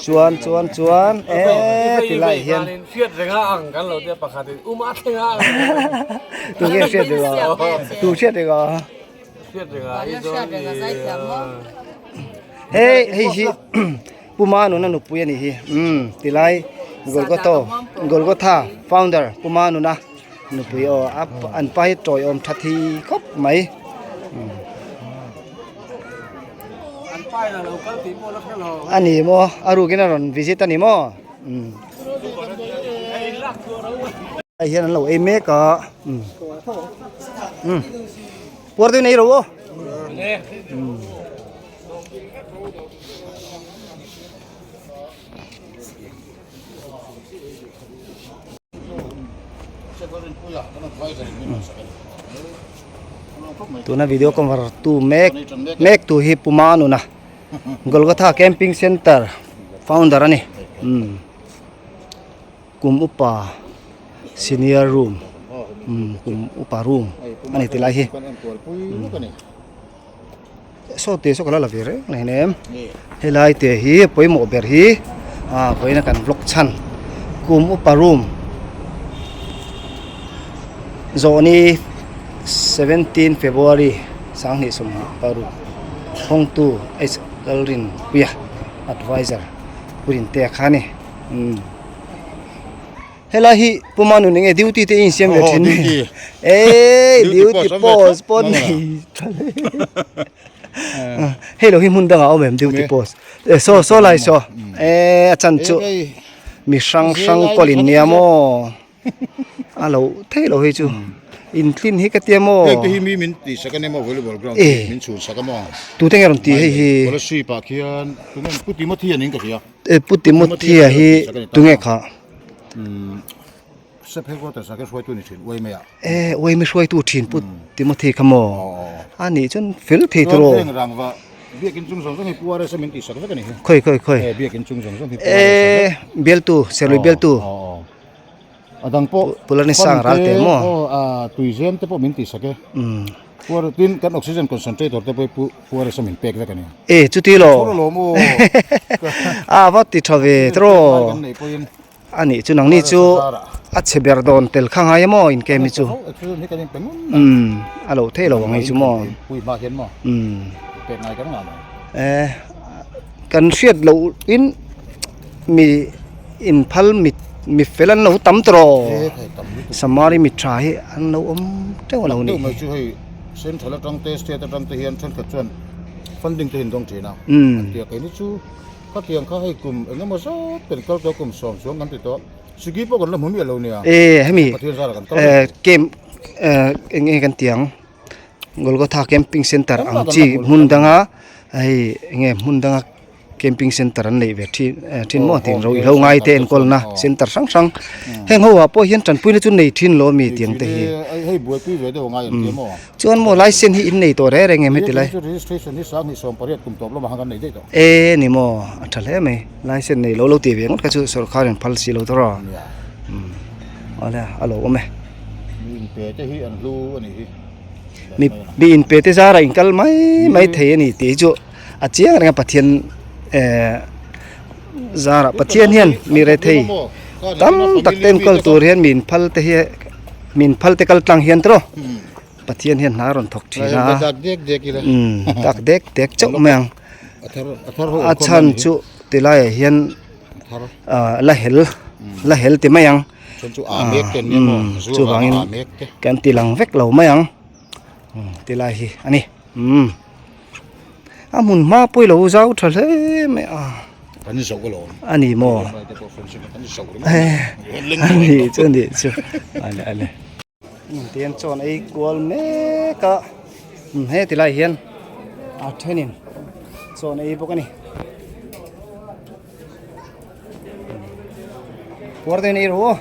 chuan chuan chuan eh ti lai hian hriat renga ang kan lo tia pakhat in uma thlenga ang tu nge hriat renga tu hriat renga hriat renga hi chuan hei hei hi Puma nuna nupui a nih hi umm tilai Golgotha Golgotha founder Puma nuna nupui aw a an pa hi tawiawm tha thi khawp mai a ni maw a rukin a rawn visit a ni maw umm hei hian an lo ei mek a umm umm puar deuhin ei ro aw umm. Tuna video cover tu mek mek tu hi Puma nuna Golgotha camping center founder ani umm kum upa senior room umm kum upa room ani ti lai hi. Saw te saw ka la la ve reng mai nem helai te hi pawimawh ber hi ah vawiin a kan vlog chhan kum upa room zawhni 17 February 2026 hawngtu H Lalrinpuia advisor pu Rintea kha a ni umm. Helai hi Pu Manu enge duty te i insiam ve thin mi? Eii duty post pawh nei tha hle. Hei lo hi hmun dangah a awm em duty post? E saw saw lai saw e a chan chu mi hrang hrang kawl in nia maw? A lo thei lo hei chu intlin hi ka tia maw? Heng te hi mi min tih sak a nia maw volleyball ground hi min chhun sak a maw? Tute nge rawn ti hei hi? Scholarship ah khian tunge Pu Timothy a niin ka hria. E Pu Timothy a hi tunge kha? Sep headquarters ah khin hruaitu ni thin uai mai ah. E uai mi hruaitu thin Pu Timothy kha maw? A nih chuan fel thei tur aw. Heng rangva biakin chung zawng zawng hi Pu RS a min tihsak vek a ni hi. Khawi khawi khawi. E biakin chung zawng zawng hi Pu RS a vek. E bialtu Serlui bialtu. A dang pawh Pu Lalnisang Ralte maw? Aw a tuizem te pawh min tihsak e. Pu RS tin kan oxygen concentrator te pawh hi Pu Pu RS a min pek vek a ni. E chuti lo. Chhawr alawm aw. A va ti tha ve tiraw. Kan nei pawhin. A nih chu nangni chu a chhe ber dawn tel kha ngai emaw in kem hi chu umm a lo theih lo ang hei chu maw umm eh kan hriat loh in mi in phal mi mi fel an lo tam tawh samari mi tha hi an lo awm teuh a lo ni umm. Khatiang kha hei kum eng emaw zat kan kal tawh kum sawm chuang kan ti tawh. Sigi pawh kan la hmu miah lo nia. E hemi Pathian zara kan kal vek. Camp eng nge kan ti ang Golgotha camping center ang chi hmun danga hei eng nge hmun danga camping center an neih ve thin thin maw tih ro ilo ngai te enkawlna center hrang hrang heng ho ah pawh hian tanpuina chu nei thin lo ami tiang te hi. Hei buaipui ve deuh a ngai an ti maw. Chuan maw license hi in nei tawh reng reng em heti lai? Chu registration hi 2018 kum tawp lamah khan kan nei daih tawh. E ni maw a tha hle mai license nei lo lo tih ve ngawt kha chu sorkar in phal si lo tawh rawh. Umm awle a lo awm e. Mi in pe te hi an hlu a nih hi. Mi mi in pe te zara in kal mai mai thei a ni tih hi chu a chiang reng a Pathian eh zara Pathian hian mi rethei tam tak te enkawl tur hian mi in phal te hi min phal te kal tlang hian tawh Pathian hian hna a rawn thawk thin a dak dek dek ila umm dak dek dek chauh mai ang a chhan chu ti laiah hian ah la hel la hel ti mai ang umm chuvangin kan ti lang vek lo mai ang ti lai hi a ni umm. A hmun hma pawh i lo zau tha hle mai a. Kan zo alawm. A ni maw? A ni chu a ni chu. Ale ale. Tihian chawn ei kual mek a. He ti lai hian a thenin chawn ei bawk a ni. Puar deuhin ei rawh aw.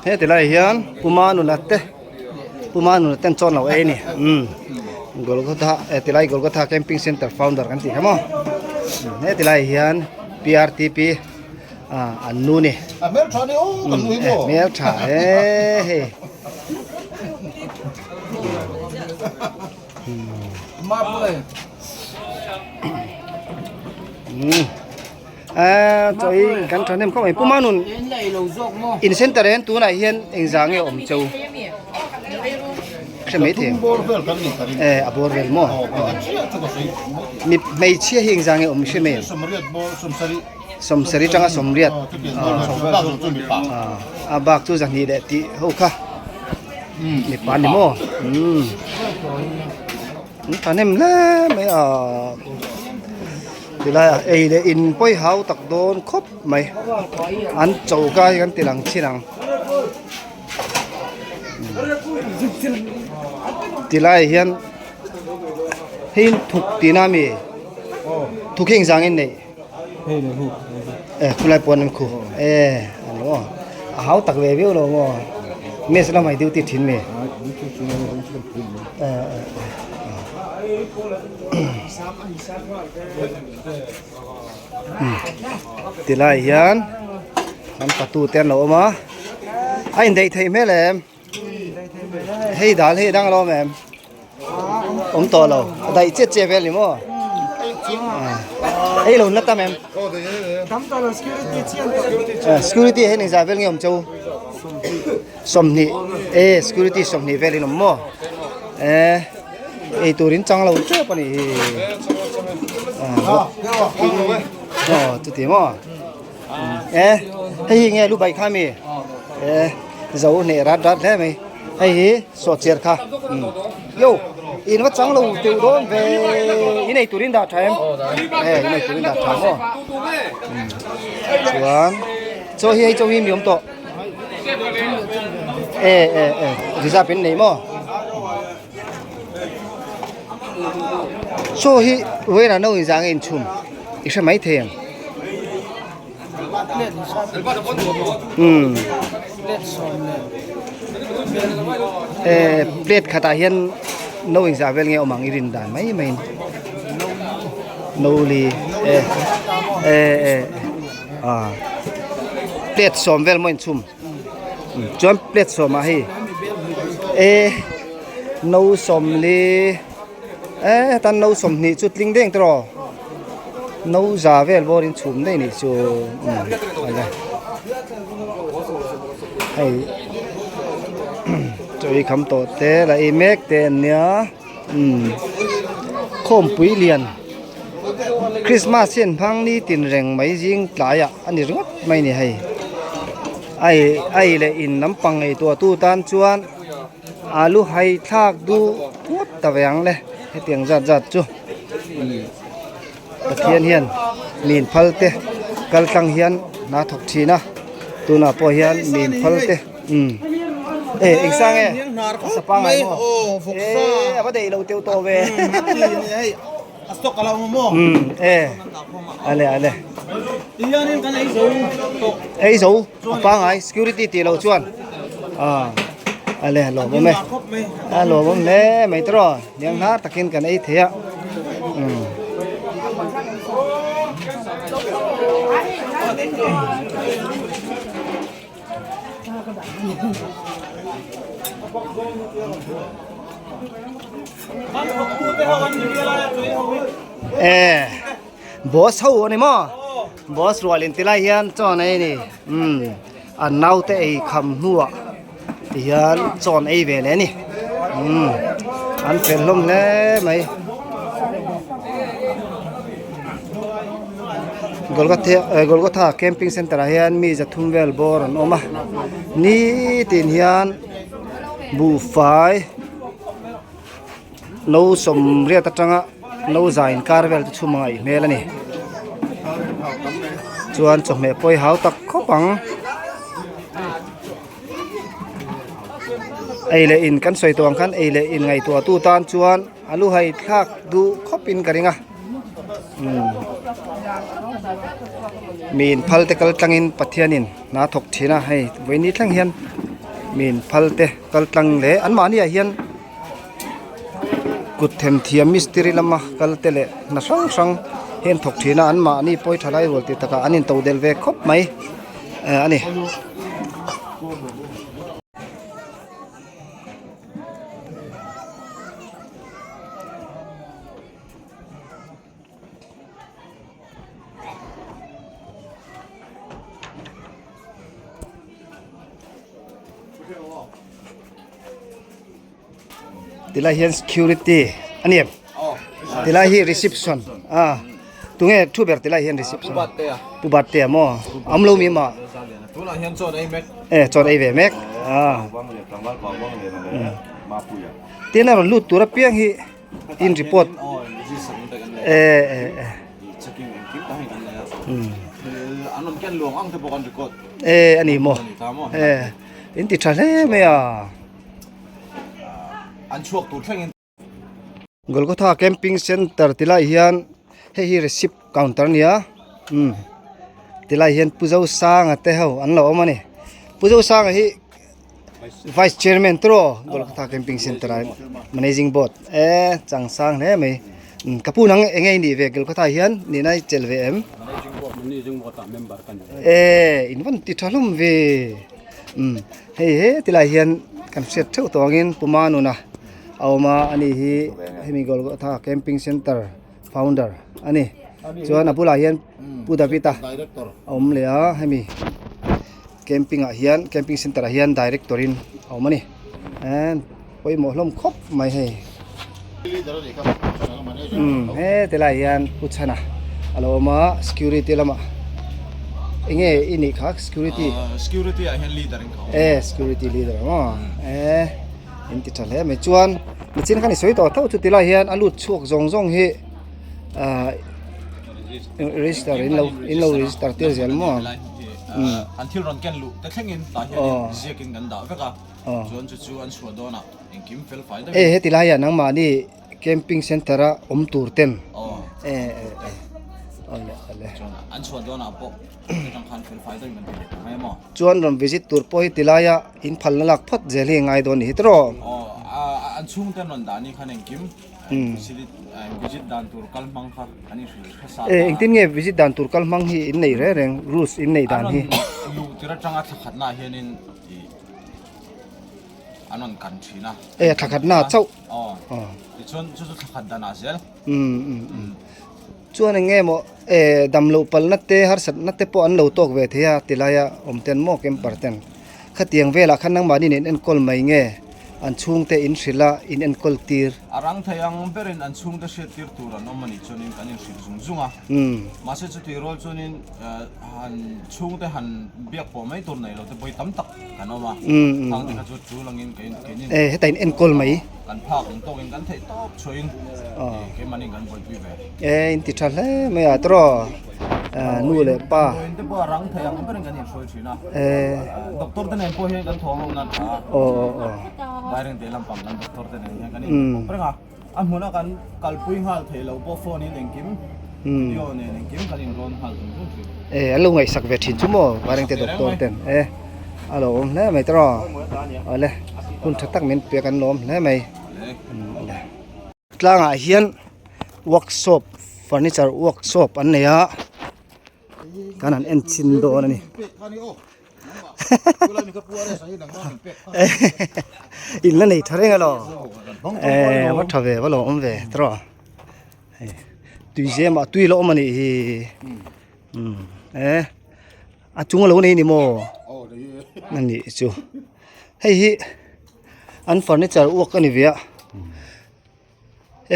He tilai hian puma nula te puma nula ten chawn lo ei a ni umm Golgotha eh tilai Golgotha camping center founder kan tih kha maw he tilai hian P R T P ah an nu ni hmel tha e hei. Chawi kan thahnem khawp mai Puma nun in center hian tunah hian engzah nge awm cheu hre mai thei e a bawr vel maw mi hmeichhia hi engzah nge awm hre mai em sawmsarih atanga sawmriat a bak chu zahnih leh tih ho kha mipa ni maw umm an thahnem hle mai a tilaiah ei leh in pawi hau tak dawn khawp mai an choka hi kan ti lang chin ang tilaiah hian hei thuk tihna a mi thuk hi engzang in neih. E khulai pawn an khu e an lo a hau tak ve viau lo maw mess lamah i duty thin mi tilai hian an patu te an lo awm a a indaih theih hmel em hei dal hei dang alawm em awm tawh lo a daih chiat chiat vel ni maw ei lo na tam em security hian engzah vel nge awm cheu sawmhnih e security sawmhnih velin awm maw e ei turin chang lo tep a nih hi aw chuti maw e hei hi nge lu bai kha mi e zo hneh rat rat hle mai hei hi saw chair kha yo in va chang lo teuh dawn ve i nei turin dah tha em e i nei turin dah tha maw chuan chaw hi hei chaw hi mi awm tawh e e e reserve in nei maw Chaw hi vawiinah no inzah nge inchhum i hre mai thei ang umm eh plate khatah hian no inzah vel nge awm ang i rin dan mai mai in no li eh eh eh ah plate sawm vel maw inchhum. Chuan plate sawmah hei e no sawmli e hetan no sawmhnih chu tling deng tawh rawh no za vel bawr in chhum daih nih chu umm hei chaw ei kham tawh te la ei mek te an nia umm khawmpui lian Christmas hi an hmang ni tin reng mai zing tlaiah a ni ringawt mai a ni hei ai ai leh in lampang ngaihtuah tu tan chuan alu hai thlak duh ngawt ta ve ang le hetiang zat zat chu Pathian hian min phal te kal tlang hian hna thawk thin a tunah pawh hian min phal te umm e eng sang e a pangai maw e a va daih lo teuh tawh ve umm e ale ale ei zo a pangai security tih loh chuan ah ale lawm awm e a lawm awm hle mai tawh rawh hniang hnar takin kan ei thei a umm. E boss ho ani maw boss rual in tilai hian chawn ei ani umm an naute ei kham hnuah ti hian chawn ei ve leh ani umm an fel hlawm hle mai Golgotha camping center ah hian mi zathum vel bawr an awm a nitin hian buhfai no sawmriat atanga. No za inkar vel te chhum a ngaih hmel a ni chuan chawhmeh pawh hi hau tak khawp ang ei leh in kan sawi tawh ang khan ei leh in ngaihtuah tu tan chuan a lu hai thlak duh khawp in ka ring a umm mi in phal te kal tlang in Pathian in hna thawk thin a hei vawiin ni thleng hian mi in phal te kal tlang leh anmahni ah hian. Kut themthiam mistiri lama kal te leh hna hrang hrang hi an thawk thin a anmahni pawi tha lai rual tih takah an into del ve khawp mai eh a ni. Tilai hian security a ni em tilai hi reception a tunge thu ber tilai hian reception pu Battea maw awm lo mi mah e chawn ei ve mek a tin a rawn lut tur apiang hi in report e e e e a ni maw e in ti tha hle mai a. An chhuak tur thlengin. Golgotha camping center ti lai hian hei hi receipt counter a ni a umm ti lai hian Pu Zosanga te ho an lo awm a ni Pu Zosanga hi vice chairman te rawh Golgotha camping center ah managing board e changsang hle mai umm ka pu nang eng nge i nih ve Golgotha hian nihna i chelh ve em e in vawn ti tha hlawm ve umm. Hei he tilai hian kan hriat theuh tawh angin Puma nuna a awm a ani hi hemi Golgotha camping center founder a ni chuan a bulah hian Pu David a a awm leh a hemi camping ah hian camping center ah hian director in a awm a ni and pawimawh hlawm khawp mai hei umm he tilai hian Pu Chhana a lo awm a security lamah eng nge i nih kha security security ah hian leader in ka awm e security leader maw e in ti tha hle mai chuan nichin khan i sawi tawh tho chu tilai hian a lut chhuak zawng zawng hi ah register in lo in lo register tir zel maw an thil rawn ken luh te thlengin tah hian ziak in kan dah vek a chuan chu chu an chhuah dawn ah engkim fel fai deuh e heti laiah nangmahni camping center a awm tur ten e e e awle awle chuan an chhuah dawnah pawh atang khan fel fai deuhin kan ti leh ta mai maw chuan rawn visit tur pawh hi tilaia in phalna lak phawt zel hi ngai dawn ni hi tawh aw an chhungte an rawn dah ni khan engkim visit dan tur kal hmang kha an inhrilh hre sa e engtin nge visit dan tur kal hmang hi in neih reng reng rules in neih dan hi luh tir atanga thla khatnaah hianin ih an rawn kan thin a. E thla khat na chauh. Aw. Tichuan chu chu thla khat dan ah zel. Um um um. Chuan eng nge maw e dam loh palna te harsatna te pawh an lo tawk ve thei a tilai a awm ten maw camper ten. Khatiang velah khan nangmahni nen enkawl mai nge an chhungte in hrilh a in enkawl tir. A rang thei ang berin an chhungte hriat tir tur an awm a nih chuanin kan inhrilh zung zung a. Mahse chutih rual chuanin han chhungte han biak pawh mai tur nei lo te pawi tam tak kan awm a khang te kha chu tul angin kein keinin e heta in enkawl mai kan phak ang tawkin kan theih tawp chhuahin keimahni kan buaipui ve e in ti tha hle mai a tawraw nu leh pa in te pawh a rang thei ang berin kan inhruai thin a e doctor te nen pawh hian kan thawng rawng nan tha a aw aw aw Vaireng te lampang kan doctor te nen hian kan inpawp reng a. A hmuna kan kalpui nghal theih loh pawh phone in engkim video nen engkim kan inrawn nghal zung zung thin. E an lo ngaihsak ve thin chu maw Vairengte doctor ten e a lo awm hle mai tawh awle hun tha tak min pek an lo awm hle mai awle. Tlangah hian workshop furniture workshop an nei a kan han en chhin dawn a ni. In la nei tha reng alo eh va tha ve va lo awm ve tawh hei tui zem ah tui la awm anih hi umm eh a chung alo nei ni maw anih chu hei hi an furniture uak ani ve a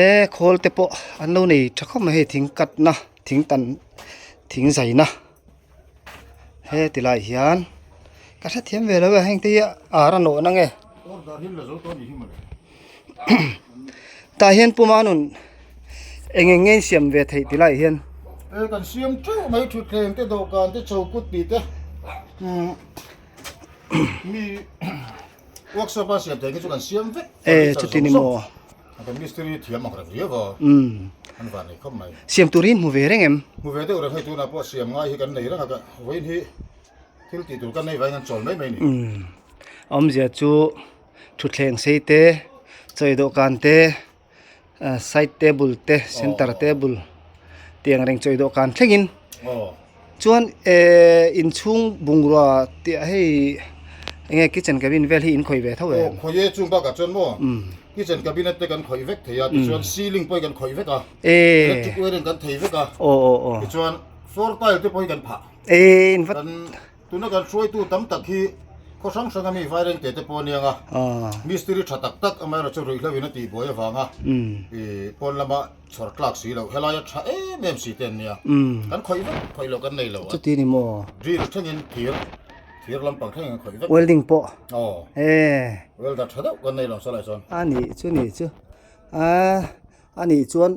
eh khawl te pawh an lo nei tha khawp mai hei thing cut na thing tan thing zai na. He ti lai hian ka hrethiam ve lo e heng te hi ar a nawh na nge tah hian puma nun Eng eng nge in siam ve theih ti laiah hian? E kan siam teuh mai thutthleng te dawhkan te chokut tih te mi workshop a siam theih khi chu kan siam vek. E chuti ni maw? Kan mistiri thiam ang reng riau a an van nei khawp mai. Siam turin hmu ve reng em? Hmu ve deuh reng hei tunah pawh siam ngai hi kan nei reng a ka vawiin hi thil tih tur kan nei vangin an chawl mai mai ni. Awmzia chu thutthleng sei te chawi dawhkan te side table te center table tiang reng chawi dawhkan thlengin chuan ehh inchhung bungrua tih ah hei enge kitchen cabin vel hi in khawih ve tho em? Aw khawih e chung bakah chuan maw kitchen cabinet te kan khawih vek thei a tichuan ceiling pawh hi kan khawih vek a electric wiring kan thei vek a tichuan floor tile te pawh hi kan phah kan Tuna kan hruaitu tam tak hi khaw hrang hranga mi vaireng te te pawh aniang a, mistiri tha tak tak amaherawh chu ruihhlo in a tihbuai avanga i pawn lama chhawr tlak si loh helaia tha em em si te an nia, kan khawih vek khawih loh kan nei lo a, Chuti ni maw? Drill thlengin thir thir lampang thlengin kan khawih vek. Welding pawh? Aw. E. Welder tha deuh kan nei lo saw lai chuan. A nih chu nih chu a a nih chuan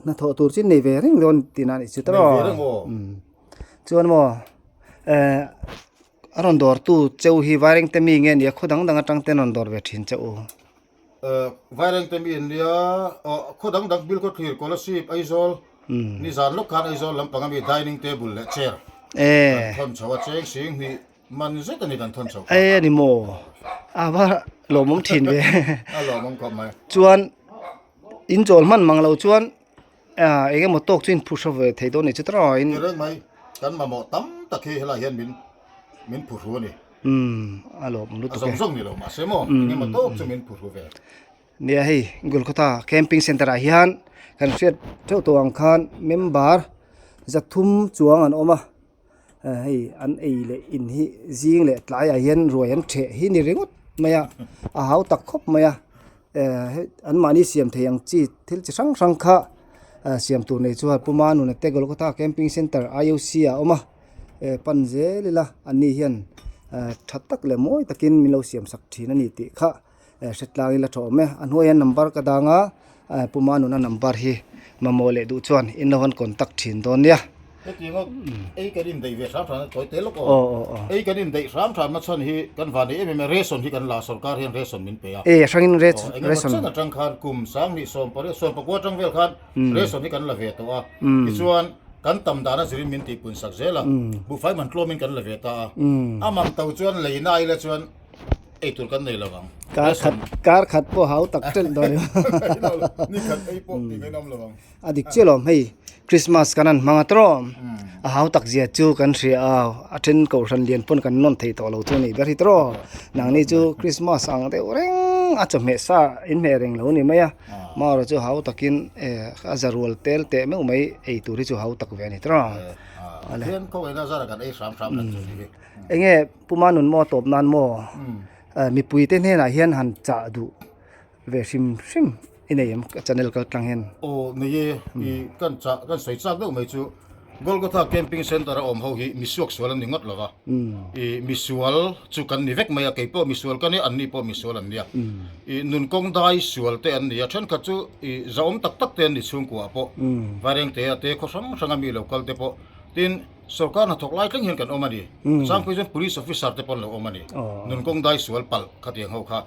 hnathawh tur chu nei ve reng dawn tihna a nih chu tawh. Nei ve reng aw. Chuan maw eh a rawn dawr tu cheu hi Vairengte mi nge nia khaw dang dang atang ten rawn dawr ve thin che u. Eh Vairengte mi an nia aw khaw dang dang Bilkhawthlir Kolasib Aizawl nizan lawk khan Aizawl lampang ami dining table leh chair kan thawn chho a cheng sing hnih man zet a ni kan thawn chho kha. Eh ani maw a va lawmawm thin ve. A lawmawm khawp mai. Chuan in chawl hman mang lo chuan Ah eng emaw tawk chu in phuhro ve thei dawn a ni chu tawrh in. Ti reng mai, kan mamawh tam tak hi helai hian min min phuhru a ni. Umm a lawm lutuk e. A zawng zawng ni lo mahse maw eng emaw tawk chu min phuhru ve. Nia hei Golgotha camping center ah hian kan hriat theuh tawh ang khan member zathum chuang an awm a. Hei an ei leh in hi zing leh tlaiah hian ruai an theh hi ni ringawt mai a a hau tak khawp mai a eh an mahni siam thei ang chi thil chi hrang hrang kha siam tur nei chuan Pu Manuna te Golgotha camping centre I_O_C ah a awm a eh pan zel ila an ni hian tha tak leh mawi takin min lo siam sak thin a ni tih kha eh hre tlang ila tha awm e a hnuaiah hian number ka dang a eh Pu Manuna number hi mamawh leh duh chuan in lo han contact thin dawn nia. Hetianga ei kan indaih ve hram hram a tawi tel lawk aw. Ei kan indaih hram hram na chhan hi kan van nei em em a ration hi kan la sorkar hian ration min pe a. E a hrangin ration. Aw engemaw chen atang khan kum sanghnih sawmpariat sawmpakua atang vel khan ration hi kan la ve tawh a. Tichuan kan tam dan a zirin min tihpun sak zel a. Buhfai man tlawmin kan la ve ta a. A mang to chuan leina ila chuan Ei tur kan nei lo ang. Kar khat kar khat pawh hau tak telh dawn emaw. Ni khat ei pawh tih ngaih nawm lo ang. A dik chiah lo hei Christmas kan han hmang a tawrh a hau tak zia chu kan hria a a then kohhran lian pawn kan nawn thei tawh lo chu a nih ber hi tawrh nangni chu Christmas ang deuh reng a chawhmeh sa in hmeh reng lo a ni mai a marawh chu hau takin eh a za rual tel teh meuh mai ei tur hi chu hau tak ve a ni tawrh. Pathian khawngaihna zara kan ei hram hram dan chu a ni hi. Enge Puma nun maw tawp nan maw mipui te hnenah hian han chah duh ve hrim hrim i nei em channel kal tlang hian. Aw nei e i kan chah kan sawi chak deuh mai chu Golgotha camping centre a awm ho hi misuak sual an ni ngawt lo va i misual chu kan ni vek mai a kei pawh misual ka nia an ni pawh misual an nia i nun kawng dai sual te an ni a thenkhat chu i zahawm tak tak te an ni chhungkua ah pawh Vairengte a te khaw hrang hrang a mi lo kal te pawh tin Sorkar hnathawk lai thleng hian kan awm a ni. Changpui chuan Police Officer te pawh an lo awm a ni. Nun kawng dai sual palh khatiang ho kha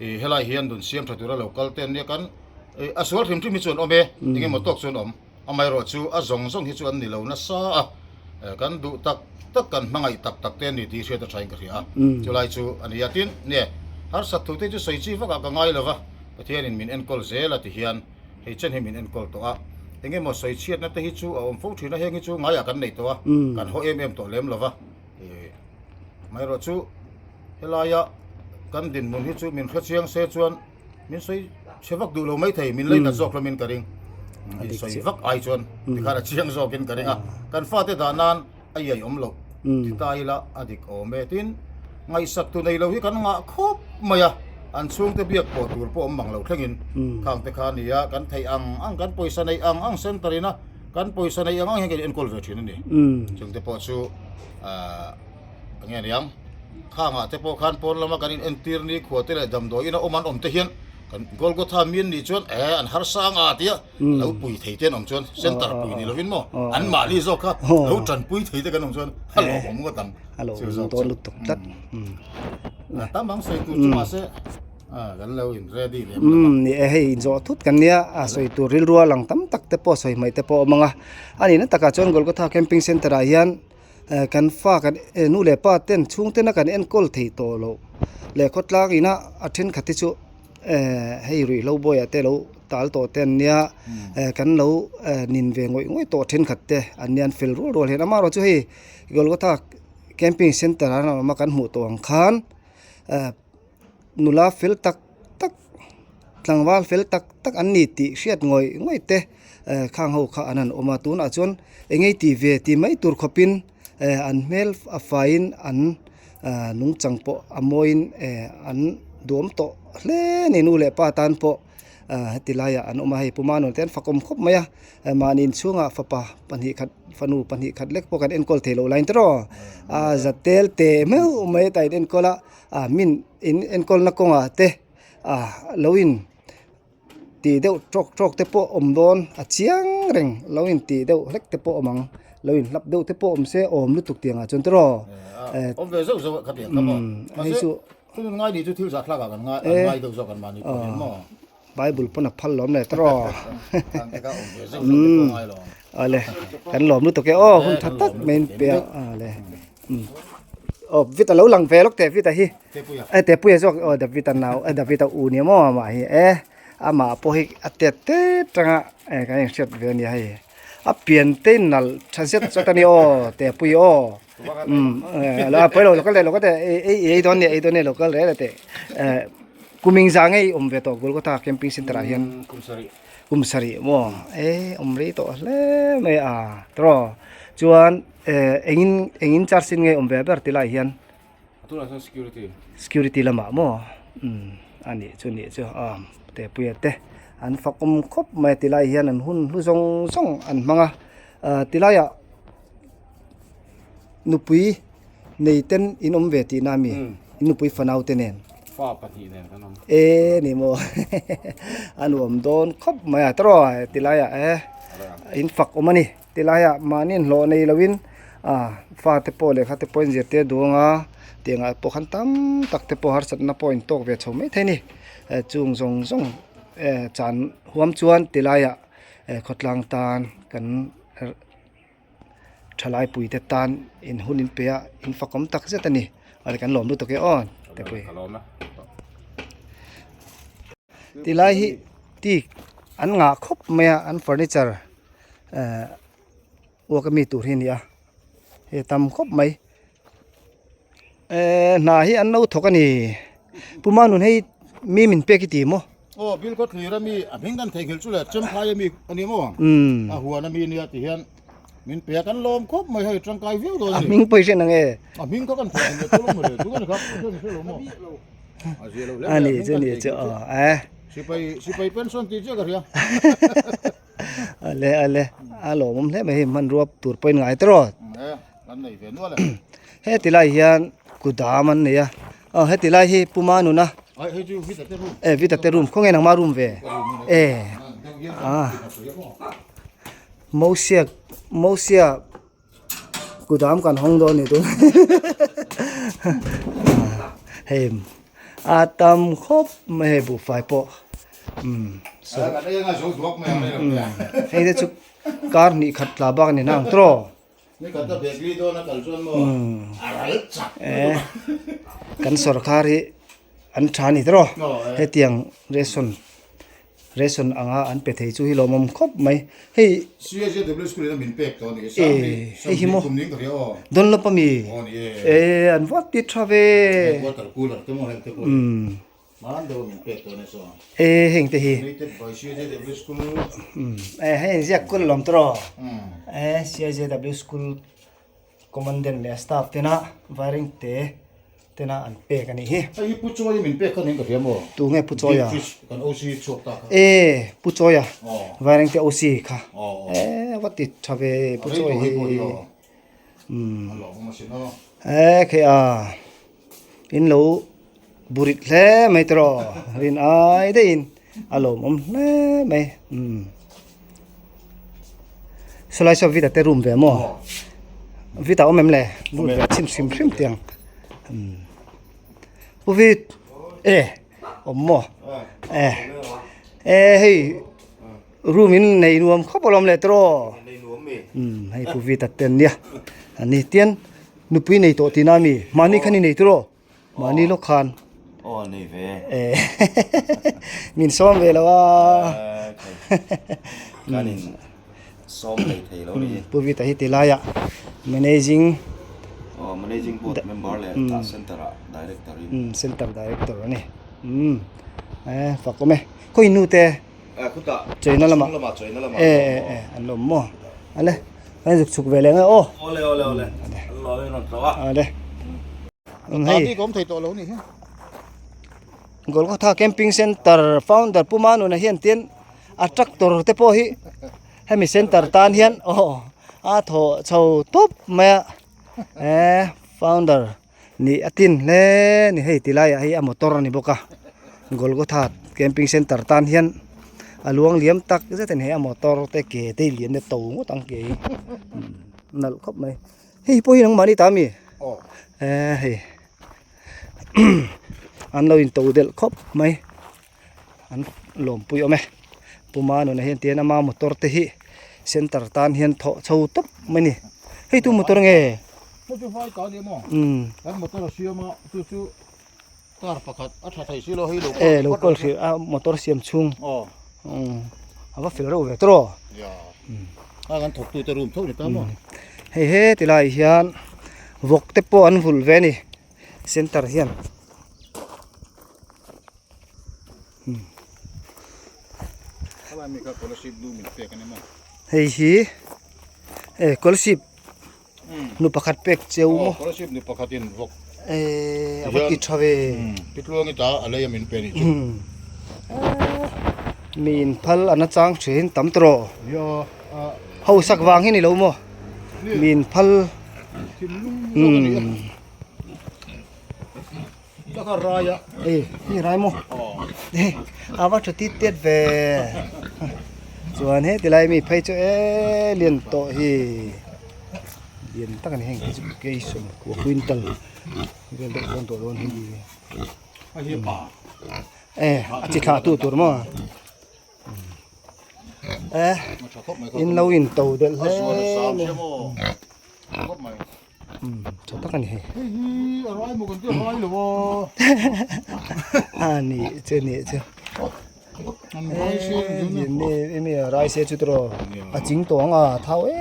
i helai hian nun siam tha tura lo kal te an nia kan i a sual hrim hrim hi chu an awm e, engemaw tawk chu an awm. Amaherawh chu a zawng zawng hi chu an ni lo nasa a, kan duh tak tak kan hmangaih tak tak te an ni tih hriat a thain ka hria a. Chulai chu a ni a tin, nie harsat thu te chu sawi chi vakah ka ngai lo va, Pathianin min enkawl zel a ti hian Hei chen hi min enkawl tawh a, eng emaw sawi chhiatna te hi chu a awm fo thin a, heng hi chu ngaiah kan nei tawh a, kan haw em em tawh lem lo va, ih amaherawh chu helaia kan dinhmun hi chu min hrechiang se chuan min sawi chhe vak duh lo maithei, min lei nat zawk hlawmin ka ring, in sawi vak ai chuan tikhan a chiang zawkin ka ring a, kan fate dah nan a iai awm loh ti ta ila a dik awm e tin ngaihsak tu nei lo hi kan ngah khawp mai a an chhungte biak pawh tur pawh awm mang lo thlengin khang te kha a ni a kan theih ang ang kan pawisa neih ang ang center ina kan pawisa neih ang ang hian kan enkawl ve thin a ni chungte pawh chu ahh enge niang khangah te pawh khan pawn lama kan in entir ni khua te leh damdawi ina awm an awm te hian. Kan Golgotha mi an nih chuan eh an harsa anga tia lo pui thei te an awm chuan center pui ni lovin maw an mahni zawk kha lo tanpui thei te kan awm chuan a lawmawm ngawt ang. A lawmawm dawn lutuk tlat. A tam ang sawi tur chu mahse kan lo in ready lem lo a. Ni e hei inzawh thut kan nia a sawi tur rilru a lang tam tak te pawh sawi hmaih te pawh a awm ang a. A nihna takah chuan Golgotha camping center ah hian kan fa kan nu leh pa ten chhungtena kan enkawl thei tawh loh leh khawtlang ina a thenkhat te chu hei ruihhlo bawiah te lo tal tawh te an nia kan lo nin ve ngawih ngawih tawh thenkhat te an nia an fel rual rual hian amaherawhchu hei Golgotha camping center ah an awm a kan hmuh tawh ang khan nula fel tak tak tlangval fel tak tak an ni tih hriat ngawih ngawih te eh khang ho kha an han awm a tunah chuan eng nge tih ve tih mai tur khawpin eh an hmel a faiin an ah nungchang pawh a mawiin eh an duhawm tawh hle a ni nu leh pa tan pawh ah heti laiah an awm a hei puma nuam te an fakawm khawp mai a eh mahni inchhungah fapa pahnih khat fanu pahnih khat lek pawh kan enkawl thei loh lai ang tiraw a za tel teh meuh mai a in enkawl a ah min in enkawlna kawngah te ah lo in tih deuh tawk tawk te pawh awm dawn a chiang reng lo in tih deuh hlek te pawh awm ang lo in hlap deuh te pawh awm se awm lutuk tiang ah chuan tiraw eh awm ve zeuh zeuh a khatiang kha maw hei chu thil ngai ni chu thil zah thlak ah kan ngai an ngai deuh zawk an mahni pawh hian maw Bible pawn a phal lawm le tiraw umm awle kan lawm lutuk e aw hun tha tak mai in pe a awle umm aw Vita lo lang ve lawk teh Vita hi e Tepuia zawk aw Davita nau e Davita u nia maw amah hi e amah pawh hi a tet tet tanga e kan inhriat ve ania hei a pian te in nalh tha zet zawt ania aw Tepuia aw umm pawi lo lo kal teh lo kal teh ei ei dawn nia ei dawn nia lo kal rel teh eh. Kuming za ngei awm ve tawh Golgotha camping center ah hian Kum sarih. Kum sarih maw e awm rei tawh hle mai a tawh chuan eh engin engin charge in nge awm ve ber ti lai hian A tunah chuan security. Security lamah maw umm a nih chu nih chu a Tepuia te an fakawm khawp mai ti lai hian an hun hlu zawng zawng an hmang a ah ti laiah nupui nei ten in awm ve tihna a mi in nupui fanau te nen. Fa pahnih nen kan awm. E ni maw a nuam dawn khawp mai a tawh tilai ah e in fak awm a ni tilai ah mahni in hlawh nei lo in ah fa te pawh lehkha te pawh in zirtir duh ang a tiang ah pawh khan tam tak te pawh harsatna pawh in tawk ve chho mai thei a ni chung zawng zawng chan huam chuan tilai ah khawtlang tan kan. Thalai puite tan in hun in pe a, in fakawm tak zet a ni. Awle kan lawm lutuk e aw Tepui. Tilai hi teak an ngah khawp mai a, an furniture eh uak ami tur hi a ni a, hei a tam khawp mai. Eh hna hi an lo thawk a ni. Pu Manun hei mi min pek i ti maw? Aw bil khaw thlir ami a hming kan theihnghilh chu le Chemphai ami a ni maw? A huan ami nia ti hian min pe a kan lawm khawp mai hei tangkai viau dawn a ni. A hming pawh i hriat ang e. A hming kha kan theihnghilh leh chu lo maw le chu kan kha hre lo maw? A zia lo hle mai a hming kan theihnghilh chu. Sipai sipai pension tih chiah ka hria. Ale ale a lawmawm hle mai hei hmanrua tur pawhin ngai tawh rawh. E kan nei ve nual e. Heti lai hian kudam an nei a aw heti lai hi Puma nuna Ai hei chu Vita te room. E Vita te room khawnge nangma room ve e a Mosia Mosia kudam kan hawng dawn ni tun hei a tam khawp mai hei buhfai pawh umm hei te chu kar hnih khat tla bak a ni nang tawh kan sawrkar hi an tha a ni tawh hetiang ration Ration anga an pe thei chu hi lawmawm khawp mai. Hei CAJW school in a min pek tawh a ni. Sang hei hi maw kum ning ka hria aw. Dunlop a mi? Aw ni e. E an vat ti tha ve. Water cooler te maw heng te pawh. Man deuh a min pek tawh a ni saw. E heng te hi. Donated by CAJW school. E hei an ziak kul lawm tawh. E CAJW school Commandant leh a staff tena wiring te tena an pek a nih hi. Hei hi Pu Chawia min pek kha niin ka hria maw? Tunge Pu Chawia? Deep fish kan OC chhuak ta kha. E Pu Chawia wiring te OC kha. E a va ti tha ve Pu Chawia hi. A lawm awm asin aw. E khei a in lo. Burit hle mai tawh rin ai daihin a lawmawm hle mai umm sawlai saw vita te room ve maw vita awm em le lut ve chhin hrim hrim tiang umm pu vit e awm maw e e hei room in nei nuam khawp alawm le tawh umm hei pu vita te an nia ani tian nupui nei tawh tihna ami mahni khan i nei tawh. Mahni lawk khan. Aw nei ve. Eh min sawm ve lo a. Kan in sawm lei thei lo ni. Pu Vita hi ti lai ah managing Aw managing board member leh tah center ah director in. Center director a ni. Umm eh fak awm e. Khawi nu te. Eh khutah China lamah. Chhung lamah China lamah. Eh eh eh an lawm maw. Ale kan zuk chhuk ve leh ang e aw. Awle awle awle. An lawm in rawn tlawh a. Ale. Hei awm thei tawh lo ni hi. Golgotha Camping Center founder Pu Manuna hian tin a tractor te pawh hi hemi center tan hian aw a thaw chho tawp mai a eh founder nih a tin hle ni hei ti laiah hei a motor a ni bawk a Golgotha Camping Center tan hian a luang liam tak zet a ni hei a motor te ke te hi lian te to ngawt ang ke hi nalh khawp mai. Hei pawh hi nangmahni ta ami? Aw. Eh hei an lo in to delh khawp mai an lawmpui awm e Puma nunah hian tihian ama motor te hi center tan hian thawh chho tawp mai a ni hei tu motor nge? Hei chu vai ta ania maw? Umm. Kan motor a siam a chu chu car pakhat a tha thei si lo hei lo Eh lo kawl hrih a motor siam chhung. Aw. Umm a va fel reuh ve tawh. Ya. A kan thawk tu te room tho ni ta maw. Hei he ti lai hian vawk te pawh an vulh ve a ni center hian. Hei hi eh scholarship Nu pakhat pek cheu maw? Aw, scholarship nu pakhatin vawk. Eh, a va ti tha ve. Pi tluangi ta a lei a min pe nih chu. Mi in phal an a chang thin tam tawh rawh. Ya, a. Ho sak vang hi ni lo maw? Mi in phal. Thinlung zawk a ni a. Taka rai a. Ei, hi rai maw? Aw. A va tha tit tet ve. Chuan he tilai mi phei chu e lian tawh hi. Lian tak a ni heng te chu keisawm kua quintal vel deuh dawn tawh dawn hi. A hi pa. E, a chi thlah tu tur maw? E, in lo in to delh hle mai. Tha tak a ni hei. Hei hi a rai maw kan ti a rai lo a. A ni chu ni chu. An rai se ni emi a rai se chu tiraw a ching tawh ang a thau e.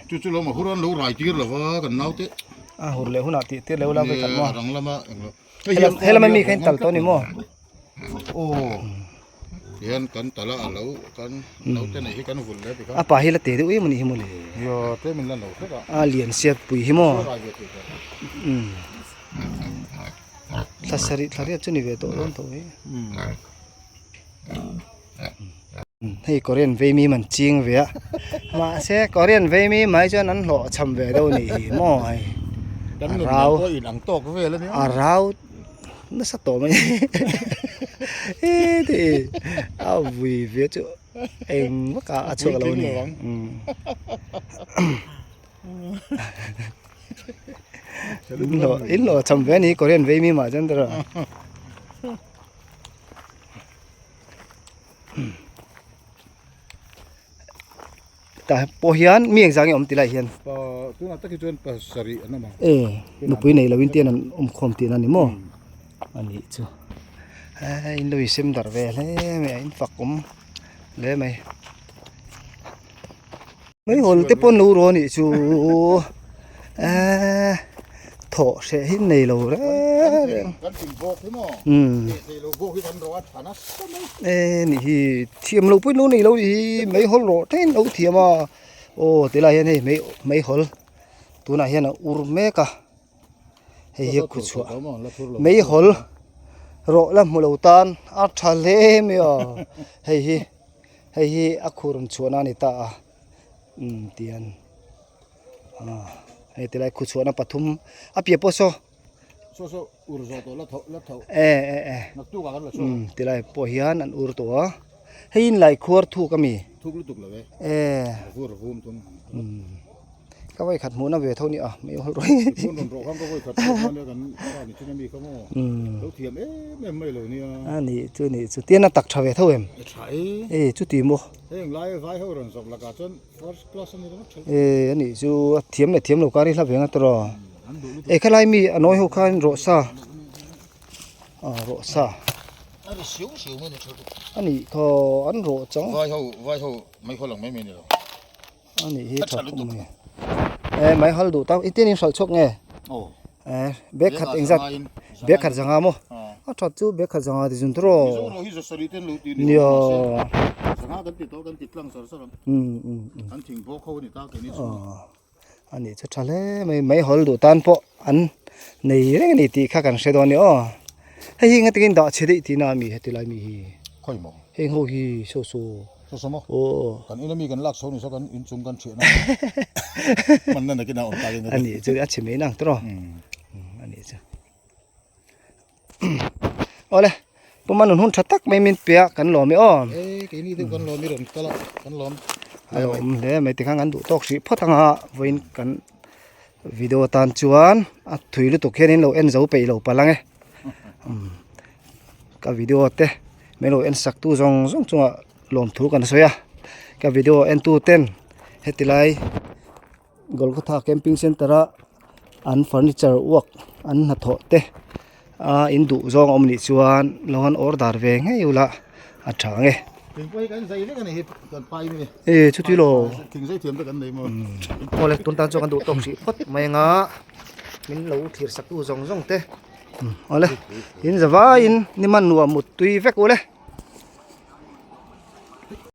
Chu chu lo ma hur an lo rai tir lo va kan naute. A hur leh hunah tih tir leh ula vei khat maw. A rang lama englo. Helam ami kha in tal tawh a ni maw. Aw. Hian kan tala a lo kan naute nei hi kan vul le tikha. A pa hi la te deuh em anih hi maw le. Ya tlem in la lo hlek a. A lian siat pui hi maw. Umm. Thla sarih thla riat chu ni ve tawh dawn tawh hi. Hei Korean vei mi man ching ve a. Mahse Korean vei mi mai chuan an hlawh cham ve deuh anih hi maw hei. Kan nun dan pawh in ang tawk vel ania. A rau nasa tawh mai e ti a vui ve chu eng vak a a chhuak lo ni in hlawh cham ve a ni Korean vei mi mah chuan tawrh Tah pawh hian mi engzah nge awm ti lai hian. Pa tunah tak hi chuan pasarih an awm ang. E nupui nei loin tian an awm khawm tihna a ni maw? A nih chu. Hei in lo in sem darh ve hle mai a in fak awm hle mai. Meihawl te pawh an lo rawh a nih chu eee thawh hreh hi nei lo reng reng. Kan thing bawk hi maw? Umm. Thei lo bawk hi kan rawh a tha nasa mai. Eee nih hi thiam lo pawhin lo nei lo nih hi meihawl rawh thlengin lo thiam a aw tilai hian hei mei meihawl tunah hian a ur mek a hei hi a khu chhuah meihawl rawh la hmu lo tan a tha hle mai a hei hi. Hei hi a khur rawn chhuahna a ni ta a umm tian ah hei tilai khu chhuahna pathum a piah pawh saw. Saw saw ur zawh tawh la tho la tho. E e e. Naktuk ah kan la chhuak. Um tilai pawh hian an ur tawh a. Hei in lai khuar thuk ami. Thuk lutuk lo e. E. Vur vum thung. Um ka vawi khat hmuhna ve tho ni a mai hawl rawih. Phone rawn rawh khan ka vawi khat hmuh khan kan pa ni chin ami kha maw. Um. Lo thiam em em mai lo nia. A ni chu ni chu tian a tak tha ve tho em. E tha e. E chuti maw. Heng lai vai ho rawn zawk lakah chuan first class ani ringawt tho. E ani chu a thiam leh thiam lo kar hi hla ve nga tawh. E khalai mi a nawi ho khan rawh sa ah rawh sa a nih khaw an rawh chang vai ho vai ho mai hawl ang mai mai ni lo a nih hi tha khawp mai e mai hal duh tak i tin in hralh chhuak nge e bag khat engzat bag khat zanga maw a that chu bag khat zanga ti zun tawh nia um um um. A nih chu tha hle mai mai hawl duh tan pawh an nei reng a ni tih kha kan hre dawn a ni aw hei hi engtin dah chhe daih tihna a mi heti lai mi hi khawi maw heng ho hi saw saw saw saw maw aw kan ina mi kan lak chho ni saw kan inchung kan thiahna hmanna nakin a awm tak in a nih chu a chhe mai nang tawh a nih chu. Awle puma nun hun tha tak mai min pe a kan lawm e aw. E keini deuh kan lawm i rawn kal a kan lawm. A lawm hle mai tikhan kan duh tawk hrih phawt anga vawiin kan video tan chuan a thui lutuk hian in lo en zo peih lo palh ang e. Ka video te min lo en sak tu zawng zawng chungah lawmthu kan sawi a ka video en tu ten heti lai. Golgotha camping centre a an furniture work an hnathawh te a in duh zawng a awm nih chuan lo han order ve ngei ula a tha ang e. E chuti lo awle tun tan chuan kan duh tawk hrih phawt mai anga min lo thlir sak tu zawng zawng te awle in zavaiin ni man nuam mut tui vek ule.